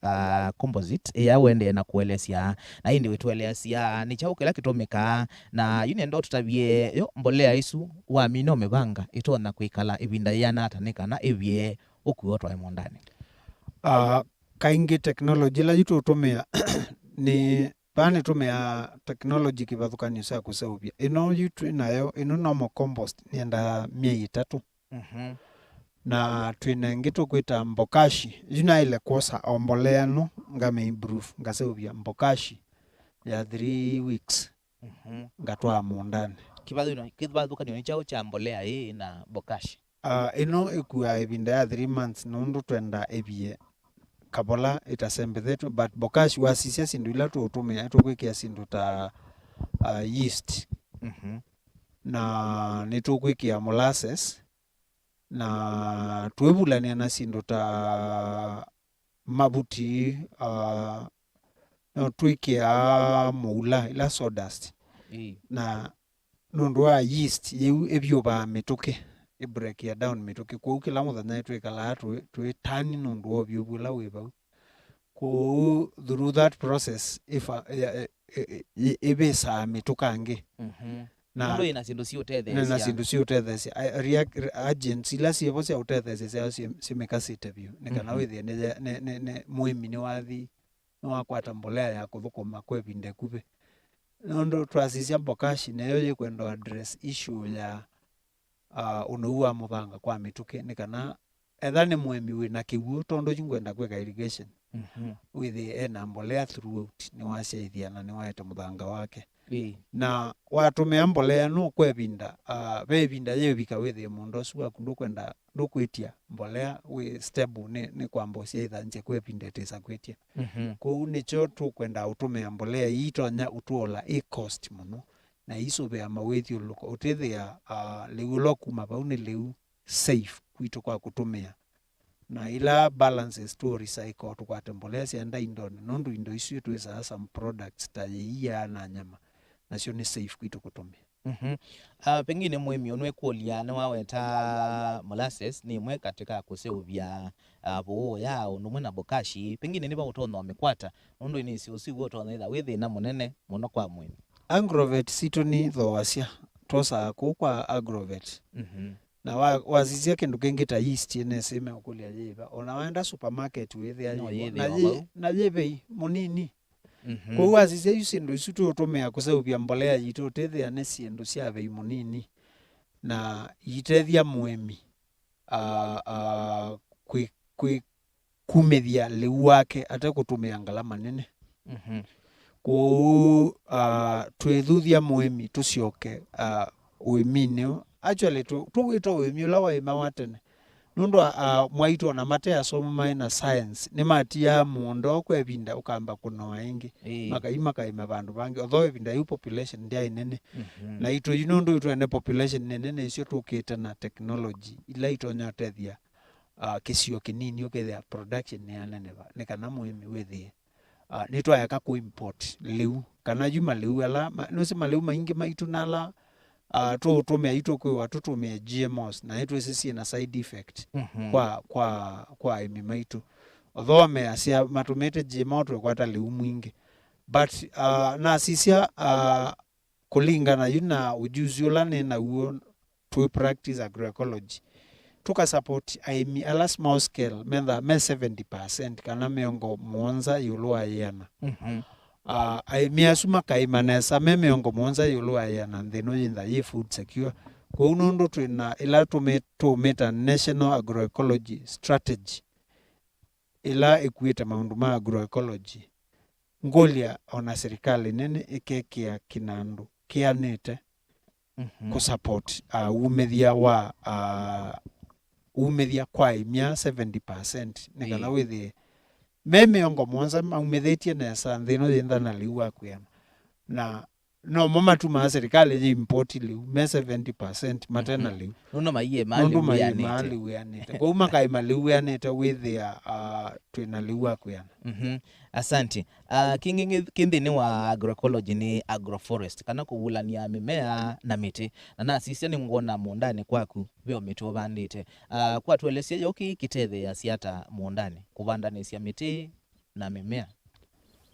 ah, composite, ĩya ũendee na kũelesya, na ĩndĩ wĩtũeleasya nĩ kyaũ kĩla kĩtũmĩkaa, na yu nenda ũtũtavye yo mbolea ĩsu wamina ũmĩvanga ĩtonya kwĩkala ĩvinda yĩana ata nĩ kana ĩvye ũkue ũtwae mũũndanĩ? Ah, kaingĩ technology ĩla yu tũtũmĩa nĩ, vaa nĩtũmĩaa technology kĩvathũkany'o sya kũseũvya. Ĩno yu twĩ nayo, ĩno normal compost, nĩendaa myei ĩtatũ. Mhm. Na twĩ na ĩngĩ tũkwĩta mbokashi. Yu naĩle kwosa o mbolea ĩno, ngame improve, ngaseũvya mbokashi ya three weeks, Mhm. ngatwaa mũũndanĩ. Kĩvathũkany'o, kĩvathũkany'o nĩ kyaũ kya mbolea ĩĩ na bokashi? Ah, ĩno ĩkuaa ĩvinda ya three months, nũndũ twenda ĩvie kavola ĩtasembethetwe, but bokashi wasisya syĩndũ ila tũũtũmĩa, nĩtũkwĩkĩa syĩndũ ta, ah, yeast. Mhm. Na nĩtũkwĩkĩa molasses, na twĩvulanĩa na syĩndũ ta mavuti, ah, no twĩkĩaa mũula, ila sawdust. Ĩĩ. Na nũndũ wa yeast, yĩu ĩvyũvaa mĩtũkĩ, ĩ break ya down mĩtũkĩ. Kwoou kĩla mũthenya nĩtwĩkalaa twĩ, twĩ tani nũndũ wa ũvyũvu ũla wĩ vau. Kwoou through that process, ĩfa-, ya-, ĩ-, ĩ-, ĩ-, ĩvĩsaa mĩtũkangĩ. Mhm. Na nũndũ ĩna syĩndũ na, na siũtetheesya. Syĩndũ siũtetheesya. A-, reac-, re-, agents ila syĩvo sya ũtetheesya syayo syĩ-, syĩmĩkasĩte vyũ. Nĩ kana Mhm. wĩthĩe nĩ, nĩ, nĩ, nĩ mũĩmi nĩwathi, nĩwakwata mbolea ya kũthũkũma kwa ĩvinda ĩkuvĩ. Nũndũ twasisya mbokashi, nayo yĩkwenda address issue ya, ah, ũnou wa mũvanga kwa mĩtũkĩ, nĩ kana etha nĩ mũĩmi wĩ na kĩw'ũ, tondũ yu ngwenda kwĩka irrigation, Mhm. wĩthĩe ena mbolea throughout, nĩwasyaĩthya na nĩwaete mũthanga wake. Ĩĩ. Na watũmĩa mbolea no kwa ĩvinda, ah, ve ĩvinda yĩũvika wĩthĩe mũũnda ũsu waku ndũkwenda, ndũkwĩtya mbolea wĩ stable, nĩ, nĩ kwamba ũsyaĩthanzya kwa ĩvinda ĩtĩsa kwĩtya. Mhm. Kwoou nĩkyo tũkwenda ũtũmĩa mbolea ii itonya ũtũola ĩ cost mũno, na iisũvĩa mawĩthyũlũlũko, ũtĩthĩa, ah, lĩu ũla ũkuma vau nĩ lĩu safe kwitũ kwa kũtũmĩa. Na ila balances tũ recycle, tũkwate mbolea syaenda indonĩ, nũndũ indo isu twĩsaa some products ta yĩia na nyama, nasyo nĩ safe kwitũ kũtũmĩa. Mhm. Ah, pengine mũĩmi ũnũ ekũlya nĩwaweta molasses nĩ ĩmwe katĩ ka kũseũvya, ah, vũũ ya ũndũ ũmwe na bokashi, pengine nĩva ũtonya ũmĩkwata, nũndũ nĩsĩ ũsu w'o ũtonya ĩtha wĩ thĩna mũnene mũno kwa mũĩmi. Agrovet sitũ nĩthooasya, twosaa kũu kwa Agrovet. Mhm. Na wa-, wasisya kĩndũ kĩngĩ ta yeast, nĩsĩ meũkũlya yĩva. O na waenda supermarket wĩthĩa No yĩvo. Yĩthĩwa Na yĩ-, vau. Na yĩ vei mũnini. Mhm. Kwoou wasisya yu syĩndũ isu tũũtũmĩa kũseũvya mbolea yitũ, ũtĩthĩa nĩ syĩndũ sya vei mũnini, na iitethya mũĩmi, ah, ah, kwĩ-, kwĩ-, kumĩthya lĩu wake ate kũtũmĩa ngalama nene. Mhm. Kwoou, ah, twĩthuthya mũĩmi tũsyoke, ah, ũĩminĩ. Actually, tũ-, tũwĩta ũĩmi ũla waĩmawa tene. Nũndũ a, a, mwaitũ ona mate asomu maĩ na science, nĩmatiaa mũũnda ũũ kwa ĩvinda ũkamba kũnoa ĩngĩ. Ĩĩ. Makai makaĩma vandũ vangĩ. Although ĩvinda yĩu population ndyaĩ nene. Mhm. Na itũ yu nũndũ yu twene population nene, nĩsyo tũkĩte na technology ila itonya ũtethya, ah, kĩsio kĩnini ũkethĩa production nĩyaneneva, nĩ kana mũĩmi wĩthĩe, ah, nĩtwaeka kũ import lĩu, kana yu malĩu ala, ma-, nũsĩ malĩu maingĩ maitũ na ala, ah, tũũtũmĩa, itũkwĩwa tũtũmĩe G M Os, na nĩtwĩsĩ syĩ na side effect Mhm. kwa, kwa, kwa aĩmi maitũ. Although measya matũmĩte G M O twĩkwata lĩu mwingĩ. But, ah, nasisya, ah, kũlingana yu na ujuzi ũla nĩ naw'o, twĩ practice agroecology, tũkasupport aĩmi ala small scale, methaa me seventy percent kana mĩongo mũonza ĩũlũ wa ĩana. Mhm. Ah, aĩmi asu makaĩma nesa me mĩongo mũonza ĩũlũ wa ĩana, nthĩ ĩno yĩntha yĩ food secure. Kwoou nũndũ twĩ na ĩla tũmĩ-, tũmĩta National Agroecology Strategy, ĩla ĩkuĩte maũndũ ma agroecology, ngũlya ona silikalĩ nene ĩkekĩa kĩnandũ kĩanĩte Mhm. kũsupport, uh, umĩthya wa, uh, umĩthya kwa aĩmi aa seventy percent, nĩ kana Ĩĩ. wĩthĩe me mĩongo mũonza maumĩthĩtye nesa, nthĩ ĩno yĩntha na lĩu wa kwĩana. Na nomo matumaa silikalĩ yĩ import lĩu, me seventy percent mate na Mhm. lĩu. Nũndũ maiĩmaa Nũndũ lĩu maiĩmaa wĩanĩte. lĩu wĩanĩte. Kwoou makaĩma lĩu wĩanĩte wĩthĩa, uh, twĩ na lĩu wa kwĩana. Mhm. Asante. Ah, kĩngĩ ngĩ-, kĩ nthĩnĩ wa agroecology nĩ agroforest, kana kũvulany'a mĩmea na mĩtĩ. Na nasisya nĩngwona mũũndanĩ kwaku ve o mĩtĩ ũvandĩte. Ah, kwa tũelesye yo kĩĩ kĩtetheeasya ata mũũndanĩ, kũvandanĩsya mĩtĩ na mĩmea?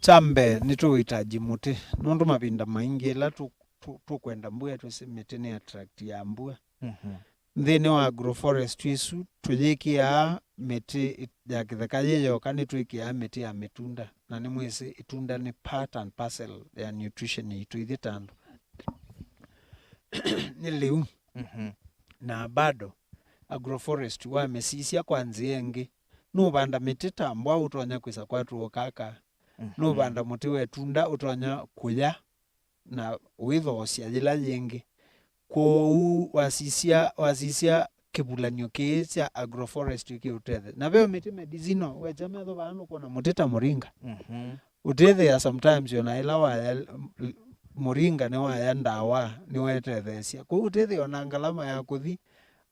Kya mbee, nĩtũũĩtanji mũtĩ, nũndũ mavinda maingĩ ĩla tũ-, tũ-, tũkwenda mbua, twĩsĩ mĩtĩ nĩ attract ya mbua. Mhm. Nthĩnĩ wa agroforestry ĩsu, tũyĩkĩaa mĩtĩ ĩ-, ya kĩtheka yĩ yoka, nĩtwĩkĩaa mĩtĩ ya mĩtunda, na nĩmwĩsĩ ĩtunda nĩ part and parcel ya nutrition yitũ ithyĩ ta andũ. Nĩ lĩu. Mhm. Na bado, agroforestry wamĩsisya kwa nzĩa ĩngĩ, nũvanda mĩtĩ ta mbwa ũtonya kwĩsa kwatwa ũkaka, Mhm. nũvanda mũtĩ wa ĩtunda ũtonya kũya na ũithoosya yĩla yĩngĩ. Kwoou wasisya, wasisya kĩvulanyo kĩĩ kya agroforestry kĩũtethya. Na ve mĩtĩ medicinal, wekya metho vaa nũkwona mũtĩ ta mũringa. Mhm. Ũtethĩa sometimes ona ĩla waya l-, mũringa nĩwaya ndawa, nĩwetetheesya. Kwoou ũtethĩa ona ngalama ya kũthi,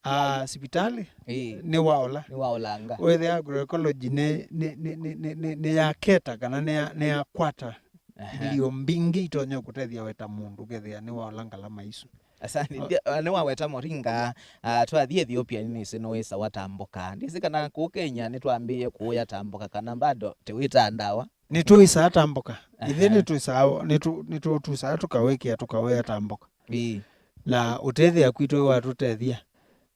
ah, sivitalĩ Ĩĩ. nĩwaola. Nĩwaolanga. Wĩthĩa agroecology nĩ, nĩ, nĩ, nĩ, nĩ, nĩ, nĩyaketa kana nĩya-, nĩyakwata Aha. ilio mbingĩ itonya kũtethya we ta mũndũ, ũkethĩa nĩwaola ngalama isu. Asante. Ah. Ndia-, ah, nĩwaweta mũringa, ah, twathiĩ Ethiopia nĩnĩsĩ nĩwĩsawa ta mboka. Ndĩsĩ kana kũũ Kenya nĩtwambĩĩe kũũya ta mboka kana bado tĩwĩtaa ndawa? Nĩtũĩsaa ta mboka. Ithyĩ Aha. nĩtũĩsaa, nĩtũ-, nĩtũtusaa tũkawĩkĩa tũkawĩa ta mboka. Ĩĩ. Na ũtethĩa kwitũ watũtethya.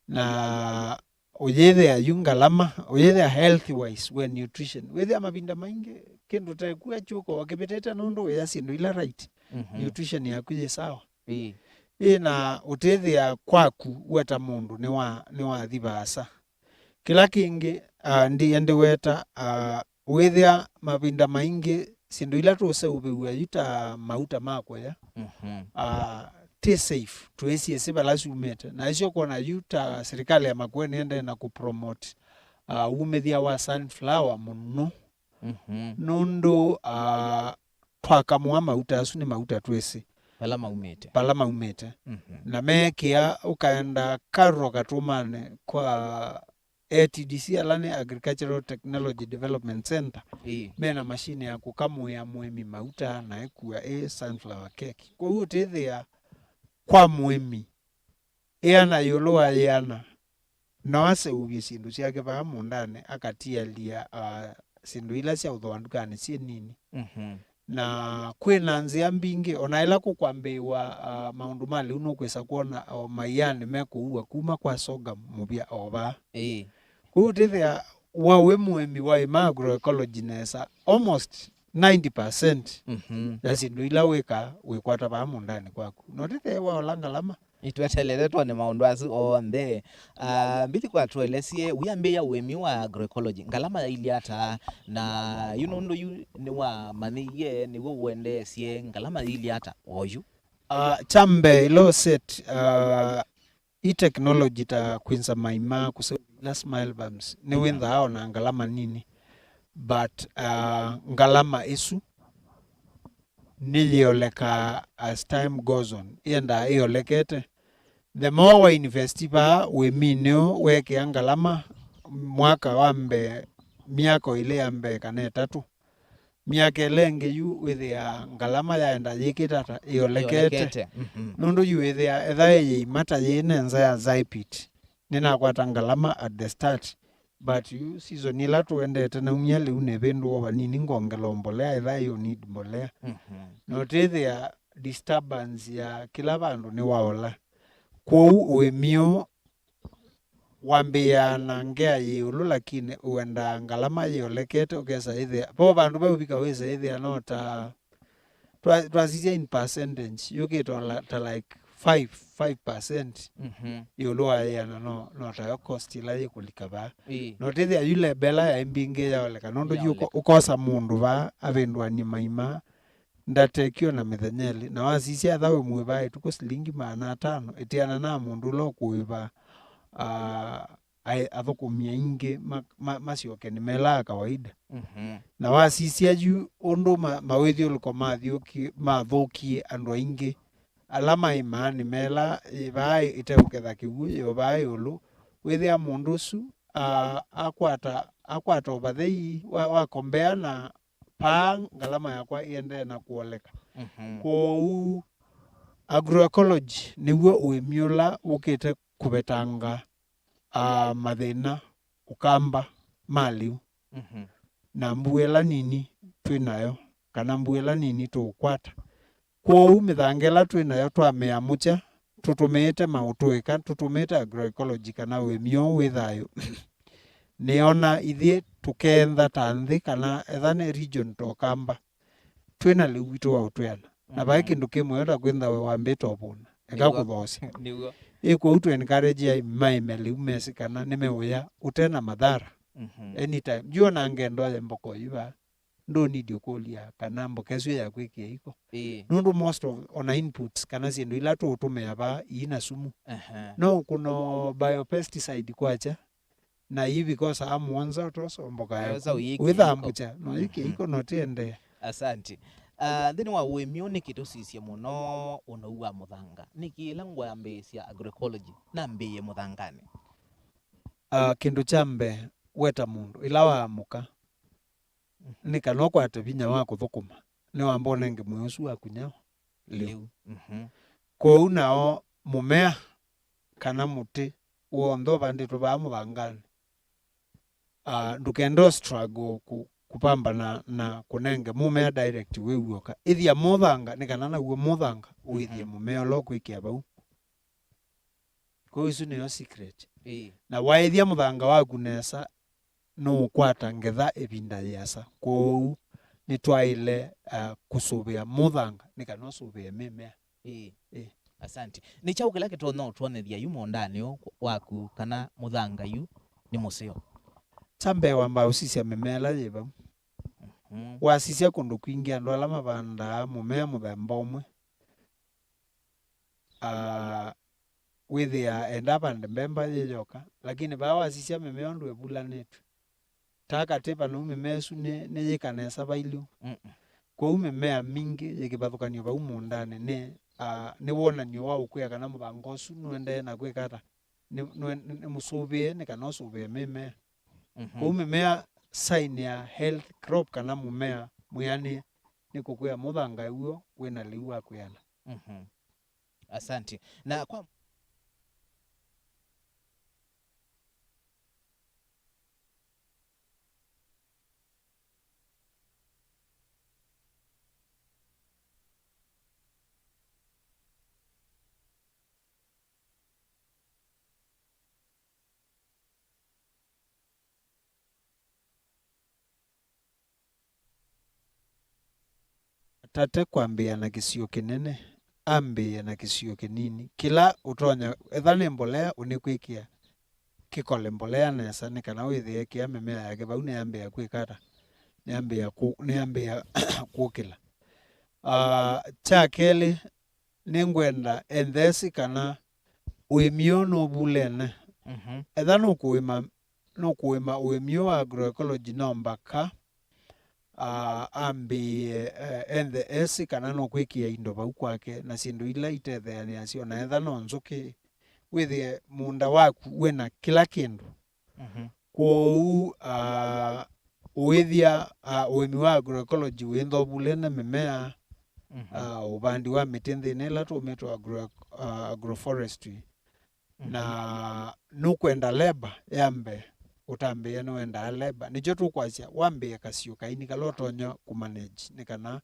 Na ũyĩthĩa yu ngalama, ũyĩthĩa health wise, we nutrition. Wĩthĩa mavinda maingĩ, kĩndũ tekw'a kyũka wakĩvĩtĩte nũndũ wĩa syĩndũ ila right. Mhm. Nutrition yaku yĩ sawa. Ĩĩ. Ĩ na ũtĩthĩa kwaku we ta mũndũ nĩwa-, nĩwathi vaasa. Kĩla kĩngĩ, ah, ndiye ndĩweta, ah, wĩthĩa mavinda maingĩ syĩndũ ila tũseũvĩw'a yu ta mauta ma kũya, Mhm. ah, ti safe. Twĩsiĩsĩ vala syumĩte. Na ĩsyo kwona yu ta silikalĩ ya Makueni ĩendee na kũpromote, ah, umĩthya wa sunflower mũno. Mhm. Nũndũ, ah, twakamũa mauta asu nĩ mauta twĩsĩ Vala maumĩte. vala maumĩte. Mhm. Na meekĩa ũkaenda Karo Katũmanĩ kwa A T D C, ala nĩ Agricultural Technology Development Center, Ĩĩ. mena mashini ya kũkamũĩa mũĩmi mauta na ĩkua ĩ sunflower cake. Kwoou ũtĩthĩa kwa mũĩmi ĩana ĩũlũ wa ĩana, no aseũvye syĩndũ syake vaa mũũndanĩ, akatialya, ah, syĩndũ ila syaũthooa ndukanĩ syĩ nini. Mhm. Na kwĩ na nzĩa mbingĩ, o na ĩla kũkwambĩĩwa, ah, maũndũ ma lĩu nũkwĩsa kwona o maianĩ mekũua kuma kwa sorghum mũvya o vaa. Ĩĩ. Kwoou ũtĩthĩa wa wĩ mũĩmi waĩma agroecology nesa, almost ninety percent Mhm. ya syĩndũ ila wĩkaa wĩkwata vaa mũũndanĩ kwaku. Na ũtĩthĩa waola ngalama. Nĩtweteelete twone maũndũ asu onthe. Ah, mbithi kwa tũelesye, wĩambĩĩa ũĩmi wa agroecology, ngalama yailyĩ ata? Na yu nũndũ yu nĩwamanyĩie, nĩw'o ũendeesye, ngalama yailyĩ ata oyu? Ah, kya mbee, ĩla ũset, ah, i technology ta kwĩnza maima, kũseũvya ila smile bumps, nĩwĩnthaa o na ngalama nini. But, ah, ngalama ĩsu nĩyĩolekaa as time goes on, yendaa ĩolekete. The more wa invest vaa ũĩminĩ ũũ, weekĩa ngalama mwaka wa mbee, myaka ĩlĩ ya mbee kana ĩtatũ, myaka ĩla ĩngĩ yu wĩthĩaa ngalama yaenda yĩkĩte ata? Ĩolekete. Ĩolekete. Mhm. Nũndũ yu wĩthĩaa etha ĩyĩima ta yĩĩ ne nza ya Zypit, nĩnakwata ngalama at the start, but yu season ĩla tũendete naumya lĩu nĩvĩndũa vanini ngongelwa mbolea, etha ĩyo need mbolea. Mhm. Na ũtĩthĩa disturbance ya kĩla vandũ nĩwaola. Kwoou ũĩmi ũũ wambĩĩaa na ngea yĩ ĩũlũ, lakini ũendaa ngalama yĩolekete, ũkesa ĩthĩa. Vo vandũ veũvika wĩsa ĩthĩa no ta Twa- twasisya in percentage, yũkĩte o la- ta like five, five percent Mhm. ĩũlũ wa yĩana, no, no tayo cost ĩla yĩkũlika vaa. Ĩĩ. No tĩthĩa yu leba ĩla yaĩ mbingĩ yaoleka, nũndũ yu ũko- Yaoleka. ũkosa mũndũ vaa avĩndũanĩ maima, ndatekio na mĩthenya ĩlĩ, na wasisya etha wĩ mũĩ vaa ĩtukũ silingi maana atano, ĩtiana na mũndũ ũla ũkũĩva, ah, ae- athũkũmi aingĩ ma- ma- masyoke nĩ melaa kawaida. Mhm. Na wasisya yu ũndũ ma- mawĩthyũlũko mathyũki- mathũkie andũ aingĩ, ala maĩ maanĩ mela ĩ vaa ĩteũketha kĩw'ũ yĩ o vaa ĩũlũ, wĩthĩa mũndũ ũsu a- akwata akwata ũvathei wa- wakombea na paa ngalama yakwa ĩendee na kũoleka. Mhm. Kwoou agroecology nĩw'o ũĩmi ũla wũkĩte kũvetanga, ah, mathĩna, ũkamba ma lĩu, Mhm. na mbua ĩla nini twĩ nayo, kana mbua ĩla nini tũũkwata. Kwoou mĩthanga ĩla twĩ nayo twamĩamũkya, tũtũmĩĩte maũtũĩka, tũtũmĩĩte agroecology kana ũĩmi ũũ wĩ thayũ. Nĩona ithyĩ tũkeentha ta nthĩ kana etha nĩ region ta Ũkamba, twĩ na lĩu witũ wa ũtwĩana. Na vai Mhm. kĩndũ kĩmwe ta kwĩntha we wambĩte ũvũna. Eka Nĩw'o. kũthoosya. Nĩw'o. Ĩ kwoou tũ encourage ai maĩme lĩu mesĩ kana nĩmeũya ũte na mathara. Mhm. Anytime. Yu ona ngendo ya mboko iva. Ndũnidi ũkũlya kana mboka ĩsu ya kwĩkĩa iko. Ĩĩ. Nũndũ most of ona inputs kana syĩndũ ila tũũtũmĩa vaa ii na sumu. Aha. No kũno biopesticide kwakya, na ii because amũonza ũtoso mboka yaku. Yosa ũyĩkĩa iko. Wĩthambũkya, no yĩkĩa Mhm. iko no tiendee. Asante. Ah, nthĩnĩ wa ũĩmi ũũ nĩkĩ tũsisye mũno ũnou wa mũthanga? Nĩkĩ ĩla ngwambĩĩsya agroecology nambĩĩe mũthanganĩ? Ah, kĩndũ kya mbee, weta mũndũ, ĩla waamũka, Mhm. nĩ kana ũkwate vinya wa kũthũkũma, nĩwamba ũnenge mwĩĩ ũsu waku nyaũ lĩu. Lĩu. Mhm. Kwoou nao mũmea kana mũtĩ w'onthe ũvandĩtwe vaa mũthanganĩ, ah, ndũkende ũ struggle kũ- kũpambana na kũnenge mũmea direct wĩ w'oka. Ĩthya mũthanga, nĩ kana naw'o mũthanga ũĩthye Mhm. mũmea ũla ũkwĩkĩa vau. Kwoou ĩsu nĩyo secret. Ĩĩ. Na waĩthya mũthanga waku nesa, nũũkwata ngetha ĩvinda yĩasa. Kwoou nĩtwaĩle, ah, kũsũvĩa mũthanga nĩ kana ũsũvĩe mĩmea. Ĩĩ. Ĩĩ. Asante. Nĩ kyaũ kĩla kĩtonya ũtwonethya yu mũũndanĩ ũũ waku kana mũthanga yu nĩ mũseo? Kya mbee wamba ũsisya mĩmea ĩla yĩ vau. Mhm. Wasisya kũndũ kwingĩ andũ ala mavandaa mũmea mũthemba ũmwe, ah, wĩthĩaa enda avande mbemba yĩ yoka, lakini vaa wasisya mĩmea ũndũ ĩvulanĩtw'e. Ta katĩ vanau mĩmea ĩsu nĩ- nĩyĩka nesa vailyũ. Mm-mm. Kwoou mĩmea mingĩ yĩ kĩvathũkany'o vau mũũndanĩ nĩ, ah, nĩ wonany'o wa ũkwĩa kana mũthanga ũsu nũendee na kwĩka ata, nĩ- nũen- nĩ mũsũvĩe nĩ kana ũsũvĩe mĩmea. Mhm. Kwoou mĩmea sign ya health crop kana mũmea mwĩanĩe nĩ kũkwĩa mũthanga w'o wĩna lĩu wa kwĩana. Mhm. Asante. Na kwa Atate kwambĩĩa na kĩsio kĩnene, ambĩĩe na kĩsio kĩnini. Kĩla ũtonya, etha nĩ mbolea ũnĩkwĩkĩa, kĩkole mbolea nesa, nĩ kana wĩthĩe kĩa mĩmea yake vau nĩyambĩĩa kwĩka ata? Nĩyambĩĩa kũ- nĩyambĩĩa kũkĩla. Ah, kya kelĩ, nĩngwenda entheesĩ kana ũĩmi ũũ nũvulene. Mhm. Etha nũkũĩma, nũkũĩma ũĩmi ũũ wa agroecology no mbaka, ah, ambĩĩe, eh, enthe esĩ kana nũkwĩkĩa indo vau kwake na syĩndũ ila itetheanĩasya, o na etha no nzũkĩ, wĩthĩe mũũnda waku wĩna kĩla kĩndũ. Mhm. Kwoou, ah, ũĩthya, ah, ũĩmi wa agroecology wĩ nthovulene mĩmea, mhm, ah, ũvandi wa mĩtĩ nthĩnĩ ĩla tũmĩtwe agro-, ah, agroforestry. Mhm. Na nũkwenda labor ya mbee, ũtambĩĩa nĩwendaa labor. Nĩkyo tũkwasya wambĩĩe kasio kaini kala ũtonya kũmanage nĩ kana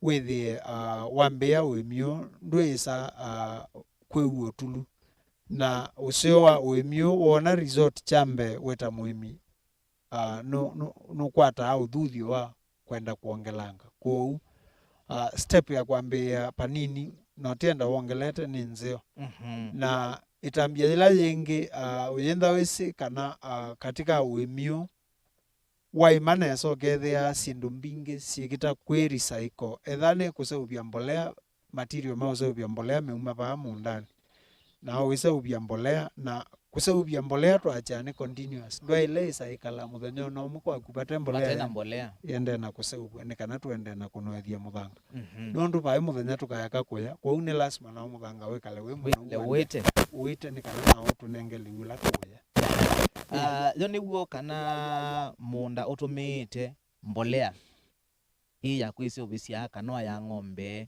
wĩthĩe, ah, wambĩĩa ũĩmi ũũ ndwĩsa, ah, kwĩw'a ũtulu. Na ũseo wa ũĩmi ũũ woona result kya mbee wĩ ta mũĩmi, ah, nũ-, nũ-, nũkwataa ũthuthyo wa kwenda kwongelanga. Kwoou, uh, step ya kwambĩĩa panini, na ũtienda wongelete nĩ nzeo. Mhm. Na ĩtambya yĩla yĩngĩ, uh, ũyĩntha wĩsĩ kana, uh, katika ũĩmi ũũ, waĩma nesa ũkethĩa syĩndũ mbingĩ syĩkĩta kwĩ recycle. Etha nĩ kũseũvya mbolea, material ma ũseũvya mbolea meuma vaa mũũndanĩ, na ũiseũvya mbolea, na kũseũvya mbolea twakya nĩ continuous. Ndwaĩle ĩsa ĩkala mũthenya ona ũmwe kwaku vate mbolea. Vate na mbolea. Ĩendee na kũseũvw'a nĩ kana tũendee na kũnoethya mũthanga. Mhm. Nũndũ vaĩ mũthenya tũkaeka kũya, kwoou nĩ lasima nao mũthanga wĩkale wĩ mũnou, ũĩte, ũĩte nĩ kana nao tũnenge lĩu ũla tũũya. Ah, yo nĩw'o kana mũũnda ũtũmĩĩte mbolea ĩĩ ya kwĩseũvĩsya kana ya ng'ombe,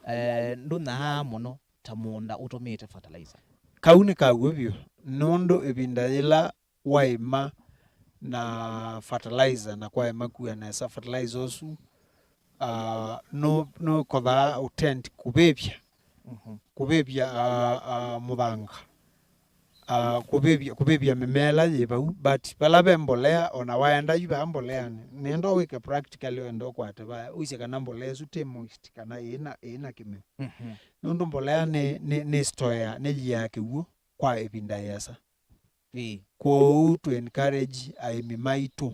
eh, ndũnyaa mũno ta mũũnda ũtũmĩĩte fertilizer? Kau nĩ kaw'o vyũ, nũndũ ĩvinda yĩla waĩma na fertilizer na kwaema kua nesa fertilizer ũsu, ah, nũ-, nũkothaa ũtend kũvĩvya, mhm, kũvĩvya, ah, ah, mũthanga, ah, kũvĩvya, kũvĩvya mĩmea ĩla yĩ vau, but vala ve mbolea, ona waenda yu vaa mboleanĩ, nĩenda wĩke practically, wenda ũkwate vaya ũisye kana mbolea ĩsu tĩ moist kana ĩna, ĩna kĩmeo. Mhm. Nũndũ mbolea nĩ, nĩ, nĩ stoea, nĩ yiaa kĩw'ũ kwa ĩvinda yĩasa. Ĩĩ. Kwoou tũ encourage aĩmi maitũ,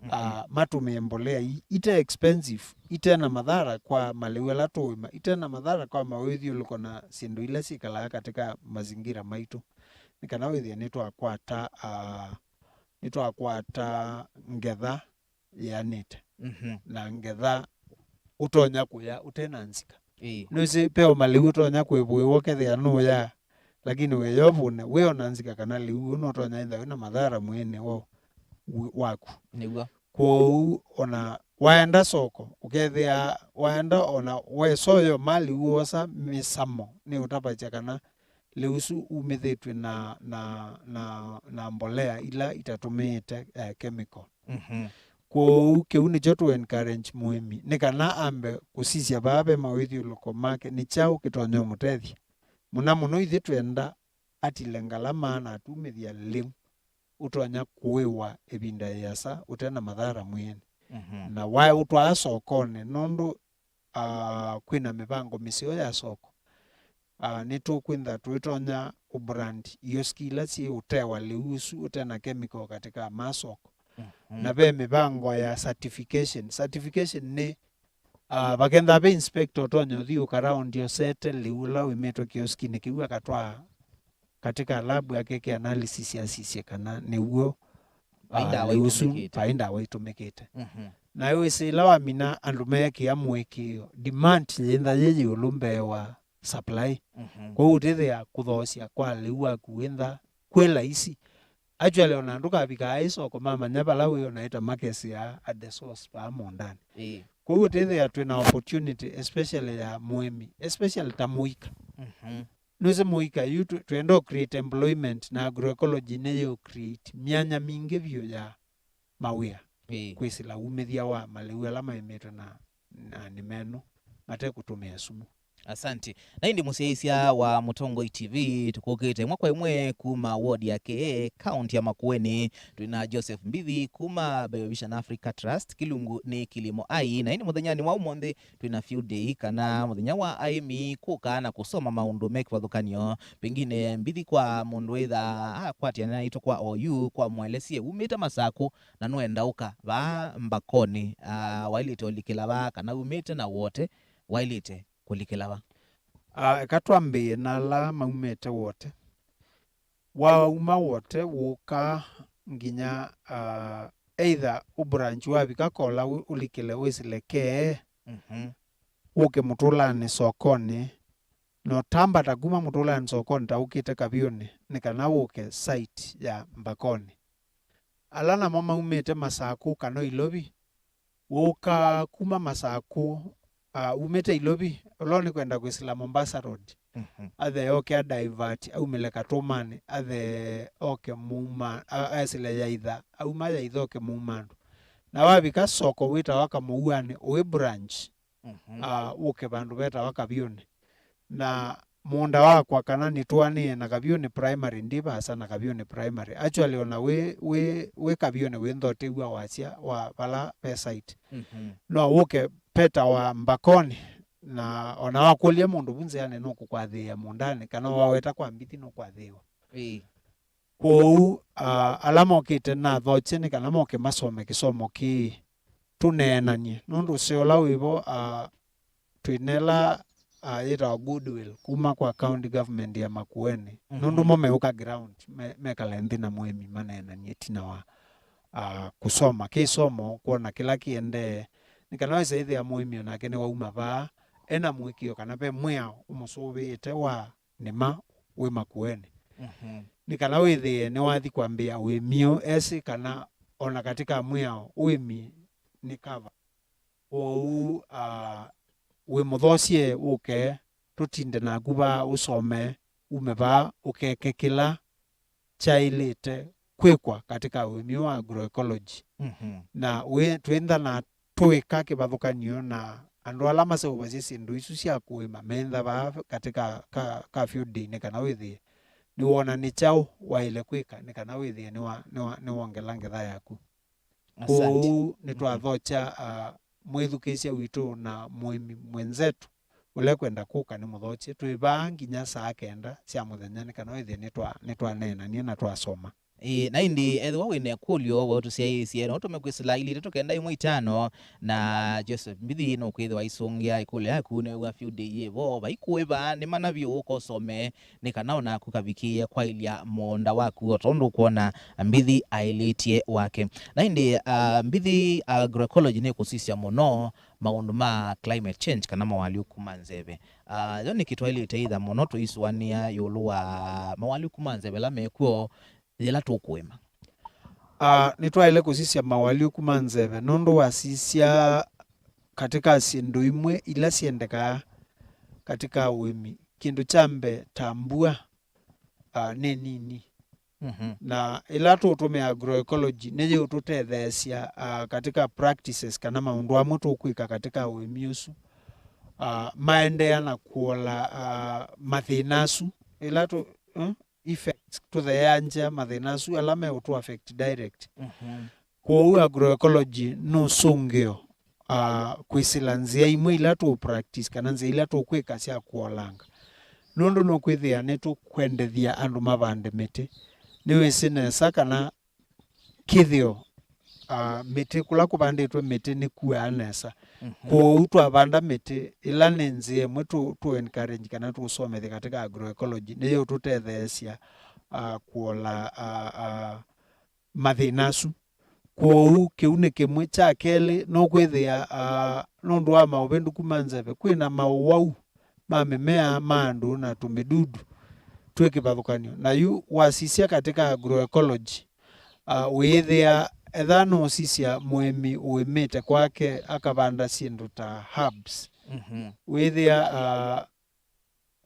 mhm, ah, matũmĩe mbolea ii ite expensive, ite na mathara kwa malĩu ala tũũĩma, ite na mathara kwa mawĩthyũlũko na syĩndũ ila syĩkalaa katika mazingira maitũ, nĩ kana wĩthĩe nĩtwakwata, ah, nĩtwakwata ngetha yĩanĩte, mhm, na ngetha ũtonya kũya ũte na nzika. Ĩĩ. Nĩwĩsĩ ve o malĩu ũtonya kwĩvũĩwa ũkethĩa nũũya, lakini wĩya ũvũne wĩ ona nzika kana lĩu ũũ nũtonya ĩtha wĩ na mathara mwĩĩnĩ wa, waku. Nĩw'o. Kwoou ona waenda soko, ũkethĩa waenda ona wesoyo malĩu wosa mĩsamo nĩ ũtavasya kana lĩu ũsu umĩthĩtw'e na, na, na, na mbolea ila itatũmĩĩte, eh, chemical. Mhm. Kwoou kĩu nĩkyo tũ encourage mũĩmi, nĩ kana ambe kũsisya vaa ve mawĩthyũlũko make nĩ kyaũ kĩtonya ũmũtethya. Mũna mũno ithyĩ twenda atile ngalama na atumĩthya lĩu ũtonya kũĩwa ĩvinda yĩasa ũte na mathara mwĩĩnĩ. Mhm. Na waĩ ũtwaa sokonĩ, nũndũ ah, kwĩna mĩvango mĩseo ya soko. Ah, nĩtũkwĩntha tũitonya kũ brand ioski ila syĩ ũtewa lĩu ũsu ũte na chemical katika ma soko. Mhm. Na ve mĩvango ya certification. Certification nĩ, ah, vakentha ve inspector ũtonya ũthi ũkaraũndi osete lĩu ũla wĩmĩtwe kioskinĩ kĩu akatwaa katika lab yake ke analysis asisye kana nĩw'o, ah, vai ndawa lĩu ũsu itũmĩkĩte, vai ndawa itũmĩkĩte. Mhm. Na wĩsĩ ĩla wamina andũ meekĩa mũĩkĩĩo, demand yĩntha yĩ ĩũlũ mbee wa supply. Mhm. Kwoou ũtĩthĩa kũthoosya kwa lĩu waku wĩntha kwĩ laisi. Actually, ona ndũkavikaa ĩsoko mamanya vala wĩ, ona ĩta makesĩaa at the source vaa mũũndanĩ. Ĩĩ. Kwoou ũtĩthĩa twĩ na opportunity, especially ya mũĩmi, especially ta mũika. Mhm. Nĩwĩsĩ mũika yu tũ-, twenda ũ create employment, na agroecology nĩyĩ ũ create myanya mingĩ vyũ ya mawĩa. Ĩĩ. Kwĩsĩla umĩthya wa malĩu ala maĩmĩtwe na, na nĩ menũ mate kũtũmĩa sumu. Asante. Na ĩndĩ mũsyaĩĩsya wa Mũtongoi T V, tũkũkĩte ĩmwe kwa ĩmwe kuma ward ya Kĩĩ, kaunti ya Makueni. Twĩ na Joseph Mbithi kuma Biovision Africa Trust, kĩlungu nĩ Kilimo Ai. Na ĩndĩ mũthenyanĩ wa ũmũnthĩ, twĩ na field day kana mũthenya wa aĩmi kũka na kũsoma maũndũ me kĩvathũkany'o. Pengine Mbithi kwa mũndũ wĩtha akwatĩana naitũ kwa oyu, kwa mwelesye umĩte Masakũ na nũenda ũka vaa Mbakonĩ, ah, waĩlĩte ũlikĩla vaa kana umĩte na Wote waĩlĩte kũlikĩla vaa? Ah, eka twambĩĩe na ala maumĩte Wote. Wauma Wote wũka nginya, ah, either ũ branch wavika kola ũ-, ũlikĩle wĩsĩle Kĩĩ, mhm, ũke Mũtũlanĩ sokonĩ, na ũtambata kuma Mũtũlanĩ sokonĩ ta ũkĩte Kavyũnĩ, nĩ kana ũke site ya Mbakonĩ. Ala namo maumĩte Masakũ kana Ilovi, wũka kuma Masakũ, ah, umĩte Ilovi, ũla nĩ kwenda kwĩsĩla Mombasa Road, mhm, athe oke a divert, aumĩle Katũmanĩ, athe oke Mũuma, a-, esĩle Yaitha, auma Yaitha oke Mũumandũ. Na wavika soko wĩtawa Kamũuanĩ, ũĩ branch, mhm, ah, ũke vandũ vetawa Kavyũnĩ. Na mũũnda wakwa kana nĩtũanĩe na Kavyũnĩ Primary, ndi vaasa na Kavyũnĩ Primary. Actually, ona wĩ, wĩ, wĩ Kavyũnĩ wĩ nthotew'a wasya wa vala ve site. Mhm. No ũke vetawa mbakoni, na ona wakũlya mũndũ vu nzĩanĩ nũkũkwathĩĩa mũũndanĩ, kana waweta kwa mbithi nũkwathĩĩwa. Ĩĩ. Kwoou, ah, ala mokĩte nathokye nĩ kana moke masome kĩsomo kĩĩ, tũneenany'e. Nũndũ ũseo ũla wĩ vo, ah, twĩ na ĩla, ah, yĩtawa goodwill kuma kwa county government ya Makueni. Mhm. Nũndũ mo meũka ground, me-, mekale nthĩ na mũĩmi maneenany'e ĩtina wa, ah, kũsoma kĩsomo, kwona kĩla kĩendee, nĩ kana wĩsa ĩthĩa mũĩmi onake nĩwauma vaa ena mũĩkĩĩo kana ve mwĩao ũmũsũvĩĩte wa nĩma wĩ Makueni. Mhm. Nĩ kana wĩthĩe nĩwathi kwambĩĩa ũĩmi ũũ esĩ kana ona katika mwĩao ũĩmi nĩ kava. Kwoou, ah, wĩmũthosye ũke tũtinde naku vaa ũsome, ume vaa ũkeke kĩla kyaĩlĩte kwĩkwa katika ũĩmi wa agroecology. Mhm. Na wĩ-, twĩntha na tũĩka kĩvathũkany'o na andũ ala maseũvasya syĩndũ isu sya kũĩma, mentha vaa katika ka, ka field day nĩ kana wĩthĩe nĩwona nĩ kyaũ waĩle kwĩka nĩ kana wĩthĩe nĩwa-, nĩwa-, nĩwongela ngetha yaku. Asante. Kwoou nĩtwathokya, ah, mwĩthukĩĩsya witũ na mũĩmi mwenzetu ũla ekwenda kũka nĩ mũthokye. Twĩ vaa nginya saa kenda sya mũthenya nĩ kana wĩthĩe nĩtwa-, nĩtwaneenanie na twasoma. Ĩĩ, na ĩndĩ ethĩwa wĩ na ĩkũlyo, we ũtũsyaĩĩsye, no ũtũme kwĩsĩla ilĩ itatũ kenda ĩmwe itano, na Joseph Mbithi nũkwĩthĩwa aisũngĩa ĩkũlyo yaku. Nĩwĩw'a field day yĩ vo, vai kũĩva, nĩ mana vyũ ũkosome, nĩ kana o naku kavikĩĩe kwaĩlya mũũnda waku, o tondũ ũkwona Mbithi aĩlĩtye wake. Na ĩndĩ, ah, Mbithi, agroecology nĩkũsisya mũno maũndũ ma climate change kana moalyũku ma nzeve. Ah, yo nĩkĩ twaĩlĩte ĩtha mũno tũisũanĩa ĩũlũ wa moalyũku ma nzeve ala mekw'o yĩla tũkũĩma? Ah, nĩtwaĩle kũsisya moalyũku ma nzeve nũndũ wasisya katika syĩndũ imwe ila syendekaa katika ũĩmi. Kĩndũ kya mbee ta mbua, ah, nĩ nini. Mhm. Na ĩla tũũtũmĩa agroecology nĩyĩũtũtetheesya, ah, katika practices kana maũndũ amwe tũkwĩka katika ũĩmi ũsu, ah, maendeea na kũola, ah, mathĩna asu. Ĩla tũ, eh, effects, tũtheeanzya mathĩna asu ala meũtũ affect direct. Mhm. Kwoou agroecology nĩ ũsũngĩo, ah, kwĩsĩla nzĩa imwe ila tũ practice kana nzĩa ila tũkwĩka sya kũolanga. Nũndũ nũkwĩthĩa nĩtũkwendethya andũ mavande mĩtĩ. Nĩwĩsĩ nesa kana kĩthĩo, ah, mĩtĩ, kũla kũvandĩtwe mĩtĩ nĩkuaa nesa. Mhm. Kwoou twavanda mĩtĩ, ĩla nĩ nzĩa ĩmwe tũ, tũ encourage kana tũsomethya katika agroecology, nĩyo ĩtũtetheesya, ah, kũola, ah, ah, mathĩna asu. Kwoou kĩu nĩ kĩmwe. Kya kelĩ, no kwĩthĩa, ah, nũndũ wa maũvĩndũku ma nzeve, kwĩ na maũwau ma mĩmea, ma andũ na tũmĩdudu twĩ kĩvathũkany'o. Na yu wasisya katika agroecology, ah, wĩĩthĩa etha nũsisya mũĩmi ũĩmĩte kwake akavanda syĩndũ ta herbs. Mhm. Wĩĩthĩa, ah,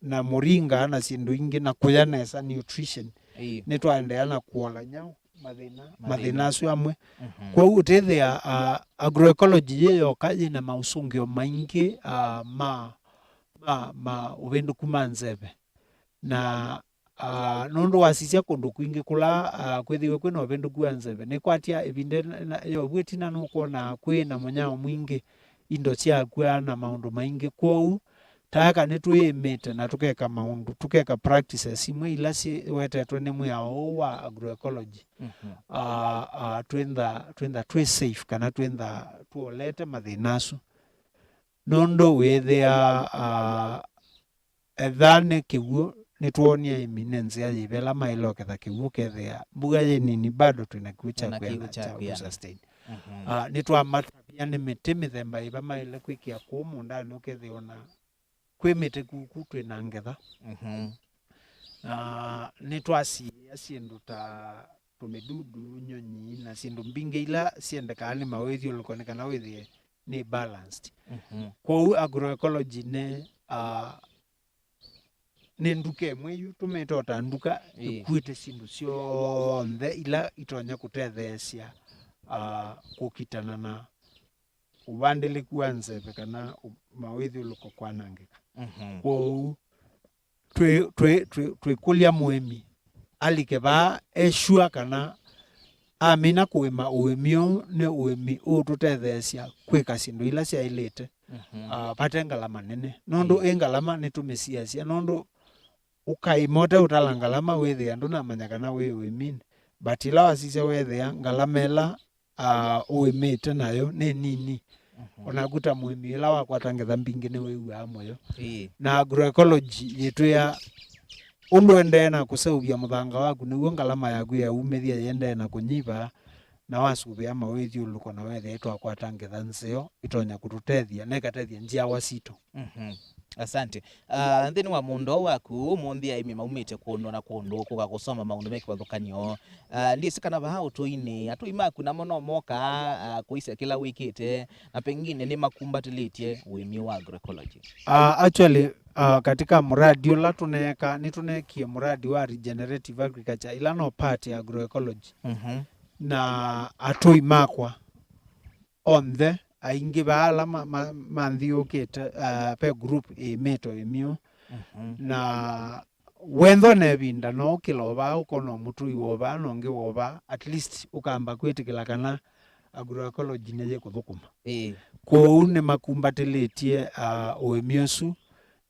na mũringa na syĩndũ ingĩ na kũya nesa nutrition. Ĩĩ. Nĩtwaendeea na kũola nyaũ mathĩna, mathĩna. Mathĩna asu amwe. Mhm. Kwoou ũtĩthĩa, ah, agroecology yĩ yoka yĩ na maũsũngĩo maingĩ, ah, ma, ma, ma ũvĩndũku ma nzeve. Na, ah, nũndũ wasisya kũndũ kwingĩ kũla, ah, kwĩthĩwe kwĩ na ũvĩndũku wa nzeve, nĩkwatya ĩvinda na, na, yovu ĩtina nũkwona kwĩ na mũnyao mwingĩ, indo syakw'a na maũndũ maingĩ. Kwoou, ta aka nĩtwĩĩmĩte na tũkeka maũndũ, tũkeka practices imwe ila syĩwetetwe nĩ mwĩao ũũ wa agroecology. Mhm. Ah, ah, twĩntha, twĩntha twĩ safe kana twĩntha tũolete mathĩna asu. Nũndũ wĩthĩa, ah, etha nĩ kĩw'ũ, nĩtwoonie aĩmi nĩ nzĩa yĩva ĩla maĩle ũketha kĩw'ũ, ũkethĩa mbua yĩ nini, bado twĩ na kĩw'ũ kya kwĩana kya kũsustain. Mhm. Ah, nĩtwamatavya nĩ mĩtĩ mĩthemba yĩva maĩle kwĩkĩa kũu mũũndanĩ, ũkethĩa ona kwĩ mĩtĩ kuku twĩ na ngetha. Mhm. Na nĩtwasiĩĩa syĩndũ ta tũmĩdudu, nyonyi, na syĩndũ mbingĩ ila syendekaa nĩ maũĩthyũlũko nĩ kana wĩthĩe nĩ balanced. Mhm. Kwoou agroecology nĩ, ah, nĩ nduka ĩmwe yu tũmĩte o ta nduka. Ĩĩ. Ĩkuĩte syĩndũ syonthe ila itonya kũtetheesya, ah, kũkitana na ũvandĩlĩku wa nzeve kana ũ-, mawĩthyũlũko kwanangĩka. Mhm. Kwoou twĩ, twĩ, twĩ, twĩkũlya mũĩmi alike vaa e sure kana amina kũĩma ũĩmi ũũ nĩ ũĩmi ũũtũtetheesya kwĩka syĩndũ ila syaĩlĩte. Mhm. Ah, vate ngalama nene. Nũndũ ĩ ngalama nĩtũmĩsiasya, nũndũ ũkaĩma ũteũtala ngalama wĩthĩa ndũnamanya kana wĩ ũĩminĩ. But ĩla wasisya weethĩa ngalama ĩla, ah, ũĩmĩte nayo nĩ nini. Mhm. Onaku ta mũĩmi ĩla wakwata ngetha mbingĩ nĩwĩw'aa mũyo. Ĩĩ. Na agroecology yĩtwĩa ũndũ ũendee na kũseũvya mũthanga waku, nĩw'o ngalama yaku ya umĩthya yĩendee na kũnyiva, na wasũvĩa mawĩthyũlũlũko na weethĩa ĩtwakwata ngetha nzeo ĩtonya kũtũtethya na ĩkatethya nzyawa sitũ. Mhm. Asante. Ah, nthĩnĩ wa mũũnda ũũ waku, ũmũnthĩ aĩmi maumĩte kũndũ na kũndũ kũka kũsoma maũndũ me kĩvathũkany'o. Ah, ndyĩsĩ kana vaa ũtũinĩ, atũi maku namo no moka, ah, kũisya kĩla wĩkĩte, na pengine nĩmakumbatĩlĩtye ũĩmi wa agroecology. Ah, actually, ah, katika muradi ũla tũneeka, nĩtũneekie muradi wa regenerative agriculture, ĩla no part ya agroecology. Mhm. Na atũi makwa onthe, aingĩ vaa ala ma, ma, manthĩũkĩte, ah, ve group ĩĩmĩte ũĩmi ũũ. Mhm. Na wenda na ĩvinda, no ũkĩla o vaa, ũkona mũtũi wa o vaa na ũngĩ wa o vaa, at least ũkamba kwĩtĩkĩla kana agroecology nĩyĩkũthũkũma. Ĩĩ. Kwoou nĩmakumbatĩlĩtye, ah, ũĩmi ũsu,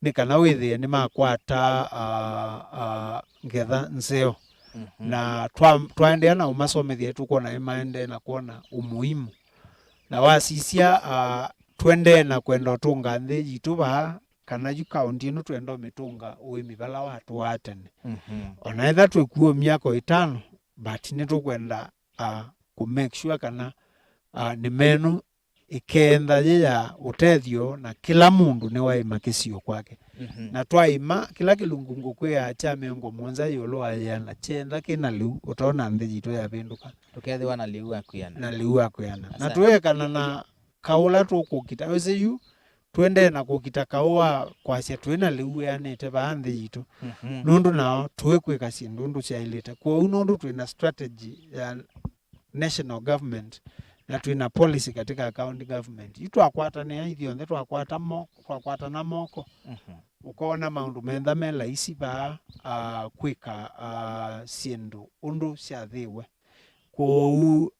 nĩ kana wĩthĩe nĩmakwata, ah, ah, ngetha nzeo. Mhm. Na twa-, twaendeea na ũmasomethya, tũkwona nĩmaendee na kwona ũmuhimu. Na wasisya, ah, tũendee na kwenda ũtũnga nthĩ yitũ vaa, kana yu kaũntĩ ĩno twenda ũmĩtũnga ũĩmi vala watũaa tene. Mhm. Ona etha twĩkuo myaka ĩtano, but nĩtũkwenda, ah, kũ make sure kana, ah, nĩma ĩno ĩkeenda yĩ ya ũtethyo na kĩla mũndũ nĩwaĩma kĩsio kwake. Mhm. Na twaĩma, kĩla kĩlungu ngũkwĩa kya mĩongo mũonza ĩũlũ wa yĩana kyenda kĩna lĩu, ũtoona nthĩ yitũ yavĩndũka. Tũkethĩwa na lĩu wa kwĩana. Na lĩu wa kwĩana. Na asante. Tũekana na kaũla tũkũkita. Wĩsĩ yu, tũendee na kũkita kaũ wa kwasya twĩ na lĩu wĩanĩte vaa nthĩ yitũ. Mhm. Nũndũ nao tũĩ kwĩka syĩndũ ũndũ syaĩlĩte. Kwoou nũndũ twĩ na strategy ya national government, na twĩ na policy katika county government. Yu twakwatanĩa ithyonthe, twakwata mo-, twakwatana moko, mhm, ũkoona maũndũ mentha me laisi vaa, ah, kwĩka, ah, syĩndũ ũndũ syathĩwe. Kwoou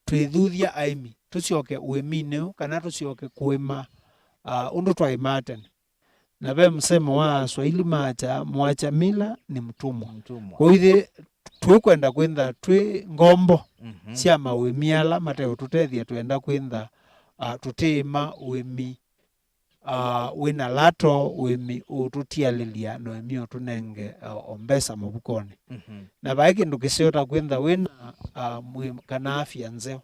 twĩthuthya aĩmi, tũsyoke ũĩminĩ ũũ, kana tũsyoke kũĩma, ah, ũndũ twaĩmaa tene. Na ve msemo wa Swahili maasya, "Mwacha mila ni mtumwa." Mtumwa. Kwa hivyo, tũkwenda kwĩntha twĩ ngombo, mhm, sya maũĩmi ala mateũtũtethya twenda kwĩntha, ah, tũtĩĩma ũĩmi, ah, wĩna lato, ũĩmi ũtũtialĩlya, na ũĩmi ũtũnenge, ah, o mbesa mũvukonĩ. Mhm. Na vai kĩndũ kĩseo ta kwĩntha wĩna, ah, mwĩ-, kana afya nzeo.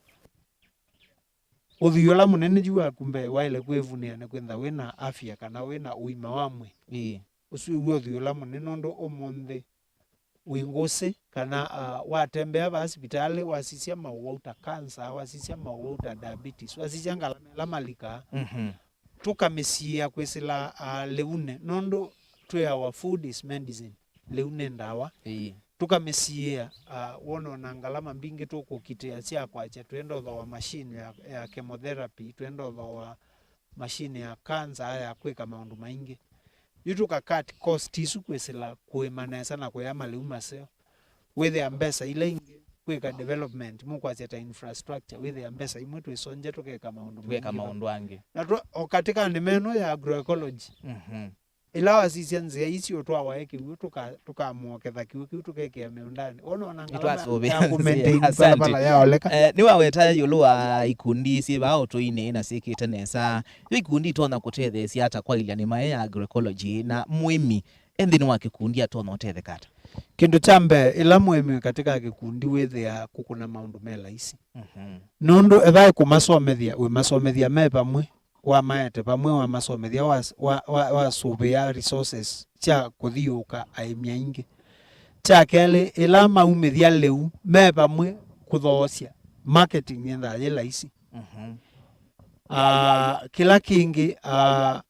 Ũthwii ũla mũnene yu waku mbee waĩle kwĩvunĩa nĩ kwĩntha wĩna afya kana wĩna ũima wa mwĩĩ. Ĩĩ. Ũsu nĩw'o ũthwii ũla mũnene, nũndũ ũmũnthĩ wĩ ngũsĩ kana, ah, watembea vaa sivitalĩ, wasisya maũwau ta cancer, wasisya maũwau ta diabetes, wasisya ngalama ĩla malikaa, mhm, tũkamĩsiĩĩa kwĩsĩla, ah, lĩunĩ, nũndũ twĩawa food is medicine, lĩu nĩ ndawa. Ĩĩ. Tũkamĩsiĩĩa, ah, wona ona ngalama mbingĩ tũkũkitĩa sya kwakya, twenda ũthooa machine ya, ya chemotherapy, twenda ũthooa machine ya cancer, ya kwĩka maũndũ maingĩ. Yu tũka cut cost isu kwĩsĩla kũĩma nesa na kũya malĩu maseo. Wĩthĩa mbesa ila ingĩ kwĩka development, mũkwasya ta infrastructure, wĩthĩa mbesa imwe twĩsonje tũkeka maũndũ maingĩ. Tũkeka maũndũ angĩ. Na tũ-, o katika nĩma ĩno ya agroecology, mhm, ĩla wasisya nzĩa isu ũtwawa e kĩw'ũ, tũka-, tũkamũoketha kĩw'ũ kĩu tũkekĩa mĩũndanĩ. Wona ona ngalama ya kũ maintain barabara yaoleka. Eh, nĩwaweta ĩũlũ wa ikundi syĩ vaa ũtũinĩ na syĩkĩte nesa. Yo ikundi itonya kũtetheesya ata kwaĩlya nĩma ĩ ya agroecology, na mũĩmi e nthĩnĩ wa kĩkundi atonya ũtetheka ata? Kĩndũ kya mbee, ĩla mũĩmi katika kĩkundi wĩthĩaa kũkũna maũndũ me laisi. Mhm. Nũndũ etha ĩ kũmasomethya, wĩmasomethya me vamwe, wamaete vamwe, wamasomethya, was-, wa, wa, wasũvĩa resources sya kũthiũũka aĩmi aingĩ. Kya kelĩ, ĩla maumĩthya lĩu me vamwe kũthoosya, marketing yĩthaa yĩ laisi. Mhm. Ah, kĩla kĩngĩ, ah,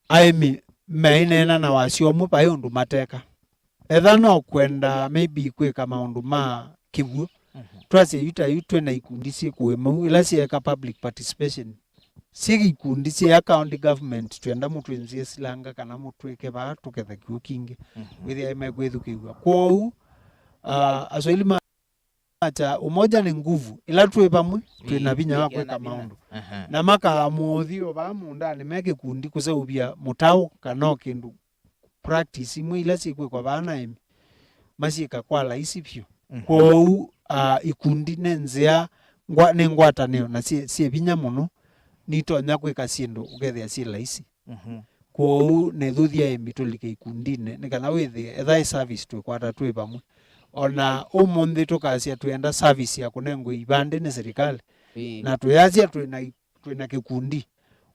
aĩmi maineena na wasya ũmwe, vai ũndũ mateka. Etha no kwenda maybe kwĩka maũndũ ma kĩw'ũ, mhm, twasye yu ta yu twĩ na ikundi syĩ kũĩma ũu, ila syeeka public participation, syĩ ikundi sya county government, twenda mũtwĩnzĩe silanga kana mũtwĩke vaa tũketha kĩw'ũ kingĩ. Mhm. Wĩthĩa mekwĩthukĩĩw'a. Kwoou, ah, Aswahili ma Acha, umoja ni nguvu. Ĩla twĩ vamwe, twĩ na vinya wa kwĩka maũndũ. Aha. Na makaa mũũthi o vaa mũũndanĩ me kĩkundi kũseũvya mũtaũ kana o kĩndũ practice imwe ila syĩkwĩkwa vaa na aĩmi, masyĩka kwa laisi vyũ. Mhm. Kwoou, ah, ikundi nĩ nzĩa, ngwa-, nĩ ngwatanĩo na syĩ, syĩ vinya mũno, nitonya kwĩka syĩndũ ũkethĩa syĩ laisi. Mhm. Kwoou nĩthuthya aĩmi tũlike ikundinĩ, nĩ kana wĩthĩe, etha ĩ service twĩkwata twĩ vamwe. O na ũmũnthĩ tũkasya twĩenda service ya kũnengwa ivandĩ nĩ serikali, ĩĩ, na twĩasya twĩ na i-, twĩ na kĩkundi,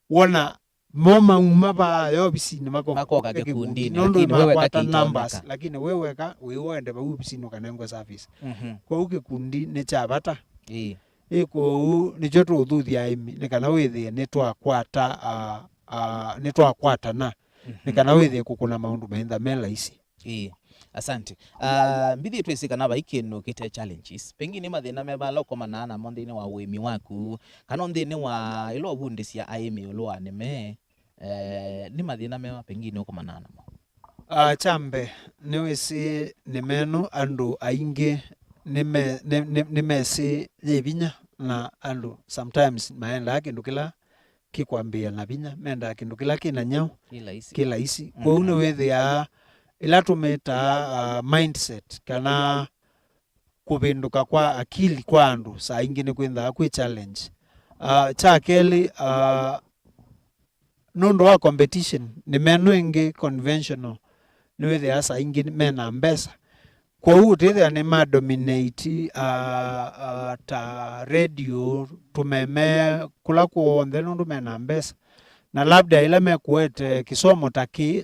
wona mo mauma vaa ya ovisinĩ makoka, makoka kĩkundinĩ, kĩkundinĩ, lakini lakini we weka nĩmakwata numbers, kĩitoneka. Lakini we weka wĩ wende vau ovisinĩ ũkanengwe service. Mhm. Kwoou kĩkundi nĩ kya vata. Ĩĩ. Ĩ kwoou nĩkyo tũũthuthya aĩmi nĩ kana wĩthĩe nĩtwakwata, ah, ah, nĩtwakwatana, nĩ, mhm, kana wĩthĩe kũkũna maũndũ maitha me laisi. Ĩĩ, asante. Ah, mbithi twĩsĩ kana vai kĩndũ kĩte challenges. Pengine mathĩna me vala ũkomanaa namo nthĩnĩ wa ũĩmi waku, kana nthĩnĩ wa ĩla ũvundĩsya aĩmi ĩũlũ wa nĩme, eh, nĩ mathĩna mewa pengine ũkomanaa namo? Ah, kya mbee, nĩwĩsĩ nĩmeno andũ aingĩ nĩme-, nĩ, nĩ, nĩmesĩ yĩ vinya, na andũ sometimes maendaa kĩndũ kĩla kĩkwambĩĩa na vinya, mendaa kĩndũ kĩla kĩ na nyaũ, kĩ laisi, kĩ laisi. Kwoou, mhm, nĩwĩthĩaa ĩla tũmĩtaa, ah, mindset, kana kũvĩndũka kwa akili kwa andũ saa ingĩ nĩkwĩnthaa kwĩ challenge. Ah, kya kelĩ, ah, nũndũ wa competition, nĩmeno ĩngĩ conventional, nĩwĩthĩaa saa ingĩ mena mbesa. Kwoou ũtĩthĩa nĩma dominate, ah, ah, ta radio, tũmeme, kũla kw'onthe nũndũ mena mbesa. Na labda ĩla mekũete kĩsomo ta kĩĩ,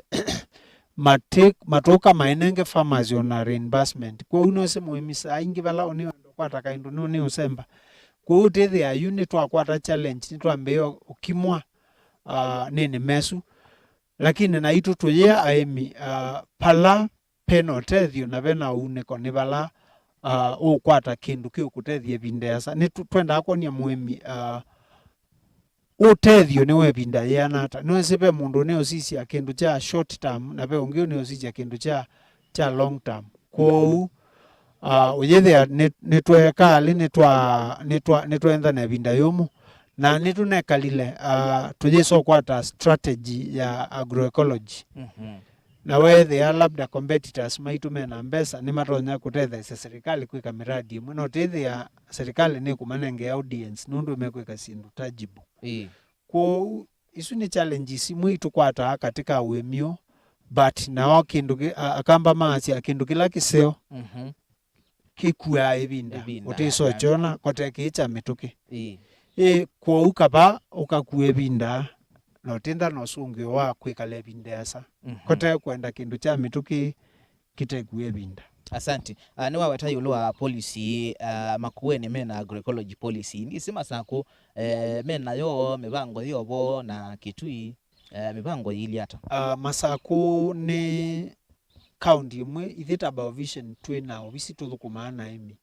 matĩ-, matũka mainenge farmers ona reimbursement. Kwoou nĩwĩsĩ mũĩmi saa ingĩ vala ũnĩwenda kũkwata kaĩndũ nũnĩũsemba. Kwoou ũtĩthĩa yu nĩtwakwata challenge, nĩtwambĩĩa ũkimwa, ah, nĩ nĩmesu. Lakini naitũ tũyĩa aĩmi, ah, pala pena ũtethyo na vena ũunĩko nĩ vala, ah, ũkwata kĩndũ kĩũkũtethya ĩvinda ĩasa. Nĩtwendaa kwony'a mũĩmi, ah, ũtethyo nĩ wa ĩvinda yĩana ata. Nĩwĩsĩ ve mũndũ ũneũsisya kĩndũ kya short term na ve ũngĩ ũneũsisya kĩndũ kya, kya long term. Kwoou, ah, ũyĩthĩa nĩ, nĩtweekaa alĩ, nĩtwa-, nĩtwa-, nĩtweenthana ĩvinda yũmũ, na nĩtũnekalile, ah, tũyĩsa ũkwata strategy ya agroecology. Mhm. Na weethĩa labda competitors maitũ mena mbesa, nĩmatonya kũtetheesya serikali kwĩka miradi ĩmwe, na ũtĩthĩa serikali nĩkũmanengea audience nũndũ mekwĩka syĩndũ tangible. Ĩĩ. Kwoou, isu nĩ challenges imwe itũkwataa katika ũĩmi ũũ, but nao kĩndũ kĩ-, a-, Akamba maasya kĩndũ kĩla kĩseo, mhm, kĩkuaa ĩvinda. Ĩvinda, ũtĩsa ũkyona kote kĩĩ kya mĩtũkĩ. Ĩĩ. Ĩ, kwoou kava ũkakua ĩvinda, na ũtĩnda na ũsũngĩo wa kwĩkala ĩvinda ĩasa. Mhm. Kote kwenda kĩndũ kya mĩtũkĩ kĩtekua ĩvinda. Asante. Ah, nĩwaweta ĩũlũ wa policy, ah, Makueni mena agroecology policy. Ndĩsĩ Masakũ, eh, menayo mĩvango yĩovo na Kitui, eh, mĩvango yĩilyĩ ata? Ah, Masakũ nĩ kaunti ĩmwe, ithyĩ ta Biovision twĩ na ovisi tũthũkũmaa na aĩmi,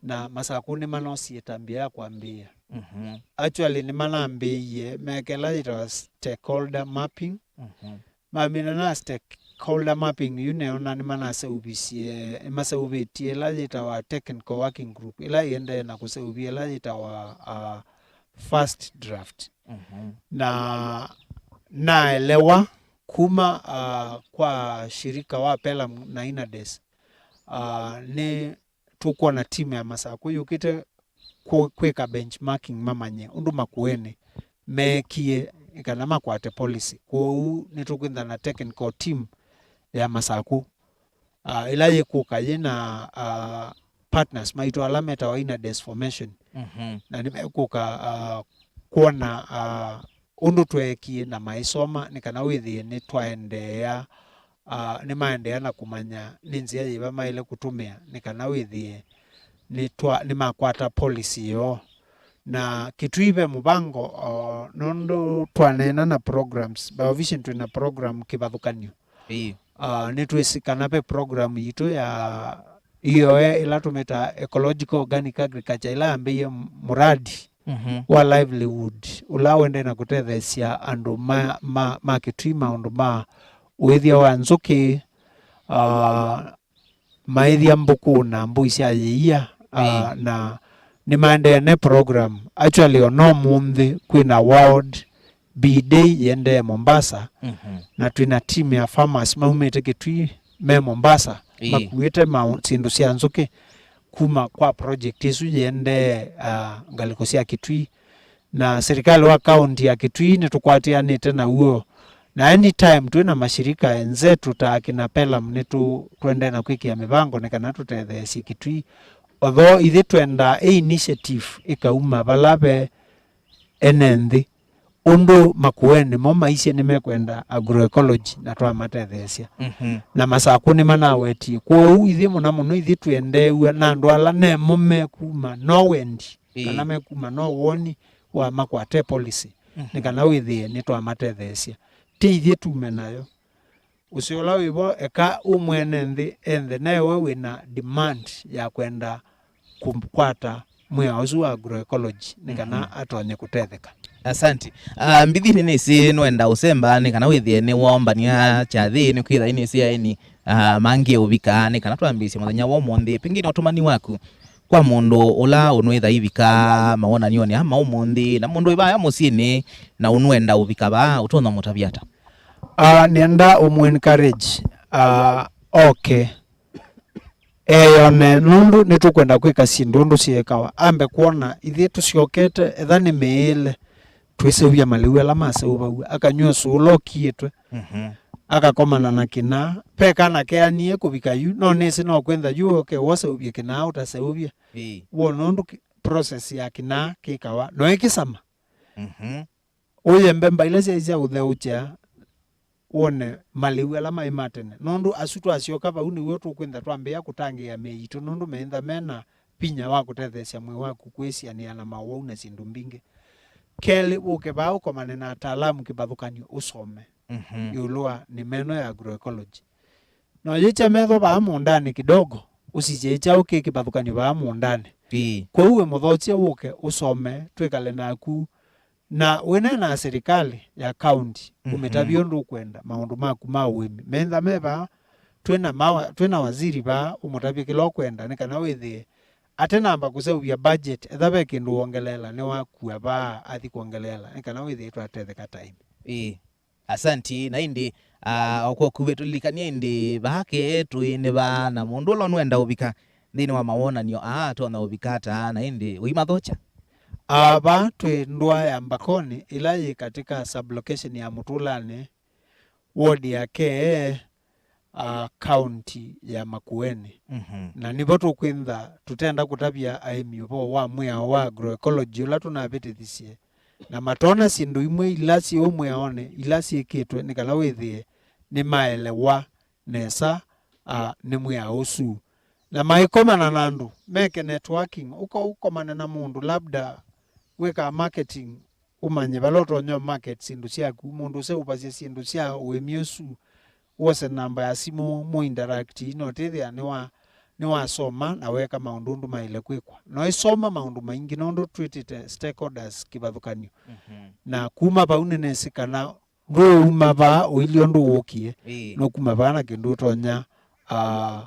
na Masakũ nĩmanosie ĩtambya ya kwambĩĩa. Mhm. Actually, nĩmanambĩĩie meke ĩla yĩtawa stakeholder mapping. Mhm. Mamina na stakeholder mapping yu neona nĩmanaseũvisye, nĩmaseũvĩtye ĩla yĩtawa technical working group, ĩla ĩendee na kũseũvya ĩla yĩtawa, uh, first draft. Mhm. Na naelewa kuma, ah, kwa shirika wa Pelum na INADES, ah, nĩ tũkwona timu ya Masakũ yũkĩte kũ-, kwĩka benchmarking mamanye ũndũ Makueni meekie kana makwate policy. Kwoou nĩtũkwĩtha na technical team ya Masakũ, ah, ĩla yĩkũka yĩ na, ah, partners maitũ ala metawa INADES Formation. Mhm. Na nĩmekũka, ah, kwona, ah, ũndũ tweekie na maisoma nĩ kana wĩthĩe nĩtwaendeea, ah, nĩmaendeea na kũmanya nĩ nzĩa yĩva maĩle kũtũmĩa nĩ kana wĩthĩe nĩtwa-, nĩmakwata policy yoo. Na Kitui ve mũvango, o, nũndũ twaneena na programs, Biovision twĩ na program kĩvathũkany'o. Ĩĩ. Ah, nĩtwĩsĩ kana ve program yitũ ya E O A ĩla tũmĩtaa Ecological Organic Agriculture, ĩla yambĩie muradi, mhm, wa livelihood, ũla ũendee na kũtetheesya andũ ma, ma, ma Kitui maũndũ ma ũĩthya wa nzũkĩ, ah, maĩthya mbũkũ na mbũi sya yĩia, Ah, na nĩmaendee ne program. Actually, ona ũmũnthĩ kwĩna World Bee Day yĩendee Mombasa, Mhm. na twĩna team ya farmers maumĩte Kitui me Mombasa, Ĩĩ. makuĩte ma-, syĩndũ sya nzũkĩ kuma kwa project ĩsu yĩendee, ah, ngalĩko sya Kitui. Na serikali wa kaunti ya Kitui nĩtũkwatĩanĩte naw'o, na anytime twĩ na mashirika enzetu ta akina Pelum nĩtũ-, tũendee na kwĩkĩa mĩvango nĩ kana tũtetheesye Kitui. Although ithyĩ twendaa ĩ initiative ĩkauma vala ve ene nthĩ, ũndũ Makueni mo maisye nĩmekwenda agroecology na twamatetheesya. Mhm. Na Masakũ nĩmanawetie. Kwoou ithyĩ mũno mũno ithyĩ twendeew'a na andũ ala nemo mekuma no wendi, Ĩĩ. kana mekuma no woni wa makwate policy, Mhm. nĩ kana wĩthĩe nĩtwamatetheesya. Ti ithyĩ tume nayo. Ũseo ũla wĩvo, eka ũmwene nthĩ enthe naewe wĩna demand ya kwenda kũkwata mwĩao ũsu wa agroecology nĩ kana Mhm. atonye kũtetheka. Asante. Ah, mbithi nĩ nĩsĩ nũenda ũsemba nĩ kana wĩthĩe nĩwombania kyathĩ, nĩkwĩtha nĩsĩ aeni, ah, mangĩ ũvika nĩ kana twambĩĩsye mũthenya wa ũmũnthĩ. Pengine ũtũmani waku kwa mũndũ ũla ũnwĩtha ivika mawonany'onĩ aa ma ũmũnthĩ, na mũndũ wĩ vaya mũsyĩnĩ na ũnwenda ũvika vaa, ũtonya mũtavya ata? Ah, nĩenda ũmũ encourage, ah, oke eyone, nũndũ nĩtũkwenda kwĩka syĩndũ ũndũ syĩkawa. Ambe kwona ithyĩ tũsyokete, etha nĩ mĩĩle, twĩseũvya malĩu ala maseũvaw'a, akanywa ũsũũ ũla ũkiĩtwe, Mhm. akakomana na kĩnaa. Ve kana keanie kũvika yu, no nĩsĩ no kwĩntha yu oke woseũvye kĩnaa ũtaseũvye. Ĩĩ. Wona ũndũ ki-, process ya kĩnaa kĩkawa, no ĩkĩsama. Mhm. Ũye mbemba ila syaĩ sya ũtheũkya, wone malĩu ala maĩ ma tene. Nũndũ asu twasyoka vau nĩw'o tũkwĩntha twambĩĩa kũtangĩĩa mĩĩ yitũ, nũndũ meĩntha mena vinya wa kũtetheesya mwĩĩ waku kwĩsianĩa na mawau na syĩndũ mbingĩ. Kelĩ, ũke vaa ũkomane na ataalamu kĩvathũkany'o ũsome Mhm. ĩũlũ wa nĩmeno ya agroecology. Na ũyĩkya metho vaa mũũndanĩ kidogo, ũsisye kyaũ kĩ kĩvathũkany'o vaa mũũndanĩ. Ĩĩ. Kwoou wĩ mũthokye ũke ũsome, twĩkale naku, na wĩneena na serikali ya kaunti, Mhm. ũmĩtavye ũndũ ũkwenda, maũndũ maku ma ũĩmi. Meĩntha me vaa, twĩna mawa-, twĩna waziri vaa, ũmũtavye kĩla ũkwenda, nĩ kana wĩthĩe atenamba kũseũvya budget, etha ve kĩndũ wongeleela, nĩwakua vaa athi kwongeleela, nĩ kana wĩthĩe twatetheka ta ĩmwe. Ĩĩ. Asanti, na ĩndĩ, ah, o kwa ũkuvĩ tũlilikanie ĩndĩ vaa kee tũĩ nĩ vaa, na mũndũ ũla ũnwenda ũvika nthĩnĩ wa mawonany'o aa atonya ũvika ata, na ĩndĩ ũimathokya? Ah, vaa twĩ ndũa ya Mbakoni, ĩla yĩ katika sublocation ya Mũtũlanĩ, ward ya Kee, ah, kaunti ya Makueni. Mhm. Na nĩvo tũkwĩntha tũtenda kũtavya aĩmi ũvoo wa mwĩao wa agroecology ũla tũnavĩtĩthisye, na matona syĩndũ imwe ila syĩ ũ mwĩaonĩ, ila syĩkĩtwe nĩ kana wĩthĩe nĩmaelewa nesa, ah, nĩ mwĩao ũsu. Na maĩkomana na andũ, meke networking, ũka ũkomane na mũndũ labda wĩkaa marketing, ũmanye vala ũtonya market syĩndũ syaku, mũndũ ũseũvasya syĩndũ sya ũĩmi ũsu, wose namba ya simũ, mũ interact, no tĩthĩa nĩwa-, nĩwasoma na weka maũndũ ũndũ maĩle kwĩkwa. No ĩsoma maũndũ maingĩ nũndũ twĩtĩte stakeholders kĩvathũkany'o. Mhm. Na kuma vau nĩnĩsĩ kana ndũũuma vaa ũilye ũndũ wũkie, Ĩĩ. Nũkuma vaa na kĩndũ ũtonya, ah,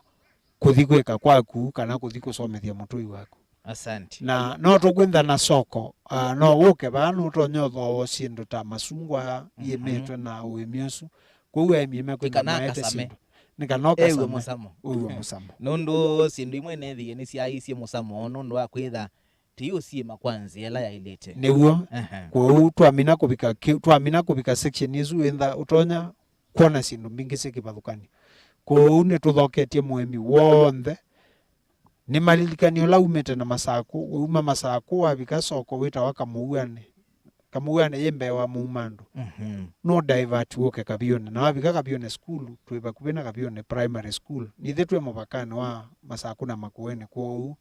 kũthi kwĩka kwaku kana kũthi kũsomethya mũtũi waku. Asante. Na no tũkwĩntha na soko, ah, no wũke vaa nũtonya ũthooa syĩndũ ta masungwa, Mhm. Yĩmĩtwe na ũĩmi ũsu. Kwoou aĩmi mekwĩntha Kana maete kasame. Syĩndũ. Nĩ kana Ewe ũkasame. Mũsamo. Ũiwe mũsamo. Nũndũ syĩndũ imwe nethĩie nĩsyaaisye mũsamo nũndũ wa kwĩtha tĩũsyĩma kwa nzĩa ĩla yaĩlĩte. Nĩw'o. Ehe. Kwoou twamina kũvika kĩ-, twamina kũvika section ĩsu wĩntha ũtonya kwona syĩndũ mbingĩ syĩ kĩvathũkany'o. Kwoou nĩtũthoketye mũĩmi w'onthe. Nĩmalilikani ũla umĩte na Masakũ, wauma Masakũ wavika soko wĩtawa Kamũuanĩ. Kamũuanĩ yĩ mbee wa Mũumandũ. Mhm. No divert wũke Kaviũnĩ. Na wavika Kaviũnĩ sukulu, twĩ vakuvĩ na Kaviũnĩ Primary School. Nithyĩ twĩ mũvakanĩ wa Masakũ na Makueni, kwoou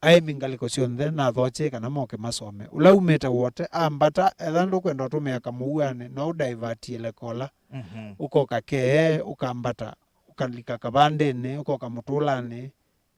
aĩmi ngalĩko syonthe nathokye kana moke masome. Ũla umĩte Wote, ambata, etha ndũkwenda ũtũmĩa Kamũuanĩ, no ũdaivatie lekola. Mhm. Ũkoka Kee, ũkambata, ũkalika Kavandĩnĩ, ũkoka Mũtũlanĩ,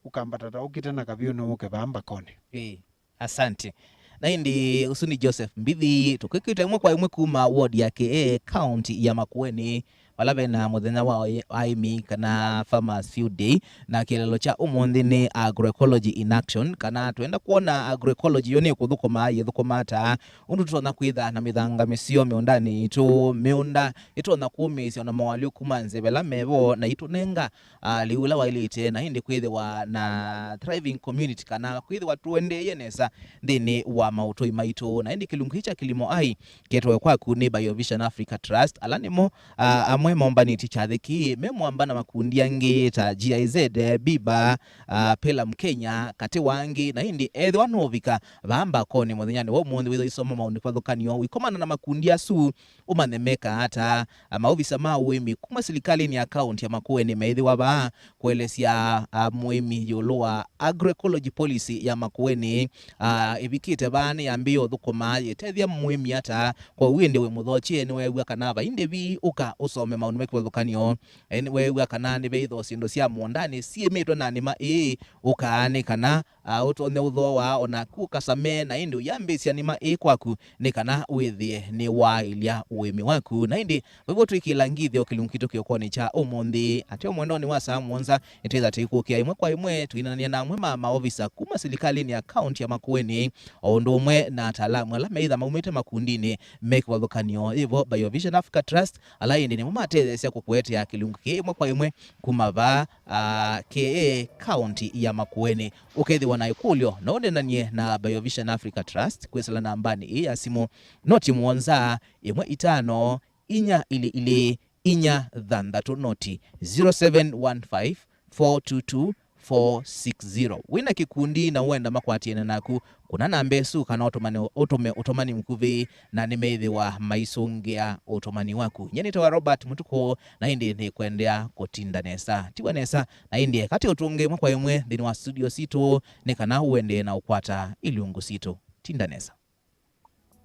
ũkambata ta ũkite na Kaviũnĩ ũke vaa Mbakoni. Ĩĩ. Asante. Na ĩndĩ ũsu nĩ Joseph Mbithi, tũkwĩkĩte ĩmwe kwa ĩmwe kuma ward ya Kee, kaunti ya Makueni, vala vena mũthenya wa oi-, aĩmi kana Farmers Field Day, na kĩeleelo kya ũmũnthĩ nĩ Agroecology in Action, kana twenda kwona agroecology yo nĩ kũthũkũma, yĩthũkũma ata, ũndũ tũtonya kwĩtha na mĩthanga mĩseo mĩũndanĩ itũ, mĩũnda ĩtonya kũmĩĩsya ona mawalyo kuma nzevela mevo na itũnenga ah, lĩu ũla waĩlĩte, na ĩndĩ kwĩthĩwa na thriving community, kana kwĩthĩwa tũendeeye nesa nthĩnĩ wa maũtũi maitũ. Na ĩndĩ kĩlungu kĩĩ kya Kilimo Ai kĩetawe kwaku nĩ Biovision Africa Trust, ala nĩmo, ah, amwe mombanĩtye kyathĩ kĩĩ, me mwamba na makundi angĩ ta G I Z, eh, Biba, ah, Pelum Kenya, katĩ wa angĩ. Na ĩndĩ ethĩwa nũũvika vaa Mbakonĩ mũthenyanĩ wa ũmũnthĩ, wĩthwa isoma maũndũ kĩvathũkany'o ũikomana na makundi asu, ũmanye meka ata. A, maovisa ma ũĩmi kuma silikalĩnĩ ya kaũnti ya Makueni meĩthĩwa vaa kũelesya, a, mũĩmi ĩũlũ wa agroecology policy ya Makueni, a, ĩvikĩte vaa, nĩyambĩĩe ũthũkũma, yĩtethya mũĩmi ata. Kwoou ĩndĩ wĩ mũthokye, nĩweew'a kana vai ndĩvi, ũka ũsome maũndũ me kĩvathũkany'o. E, nĩweew'a kana nĩveĩthwa syĩndũ sya mũũndanĩ syĩmĩtwe na nĩma ĩĩ, ũka nĩ kana a, ũtonye ũthooa, o naku ũkasame, na ĩndĩ ũyambĩĩsya nĩma ĩ kwaku, nĩ kana wĩthĩe nĩwaaĩlya ũĩmi waku. Na ĩndĩ, vaivo twĩkĩla ngithyo kĩlungu kitũ kĩokonĩ kya ũmũnthĩ, ateo mwendonĩ wa saa mũonza, nĩtwĩtha tũikũkĩa ĩmwe kwa ĩmwe, tũinanany'a na amwe ma maovisa kuma silikalĩnĩ ya kaũnti ya Makueni, o ũndũ ũmwe na ataalamu ala meĩtha maumĩte makundinĩ me kĩvathũkany'o. Yĩvo Biovision Africa Trust, ala ĩndĩ nĩmo matetheesya kũkũetea kĩlungu kĩĩ ĩmwe kwa ĩmwe kuma vaa, a, K A kaũnti ya Makueni. Ũkethĩwa na ĩkũlyo, no ũnenany'e na Biovision Africa Trust kwĩsĩla nambanĩ ĩĩ ya simũ, noti mũonza, ĩmwe itano, inya ilĩ ilĩ, inya thanthatũ, noti zero seven one five, four two two, four six zero. Wĩ na kĩkundi na ũenda makwatĩane naku, kũna namba ĩsu kana ũtũmane, ũtũme ũtũmani mũkuvĩ, na nĩmeĩthĩwa maisũngĩa ũtũmani waku. Nyie nĩtawa Robert Mũtukũ, na ĩndĩ nĩkwendea kũtinda nesa. Tiwa nesa, na ĩndĩ eka tũtũnge ĩmwe kwa ĩmwe nthĩnĩ wa studio sitũ, nĩ kana ũendee na ũkwata ilungu sitũ. Tinda nesa.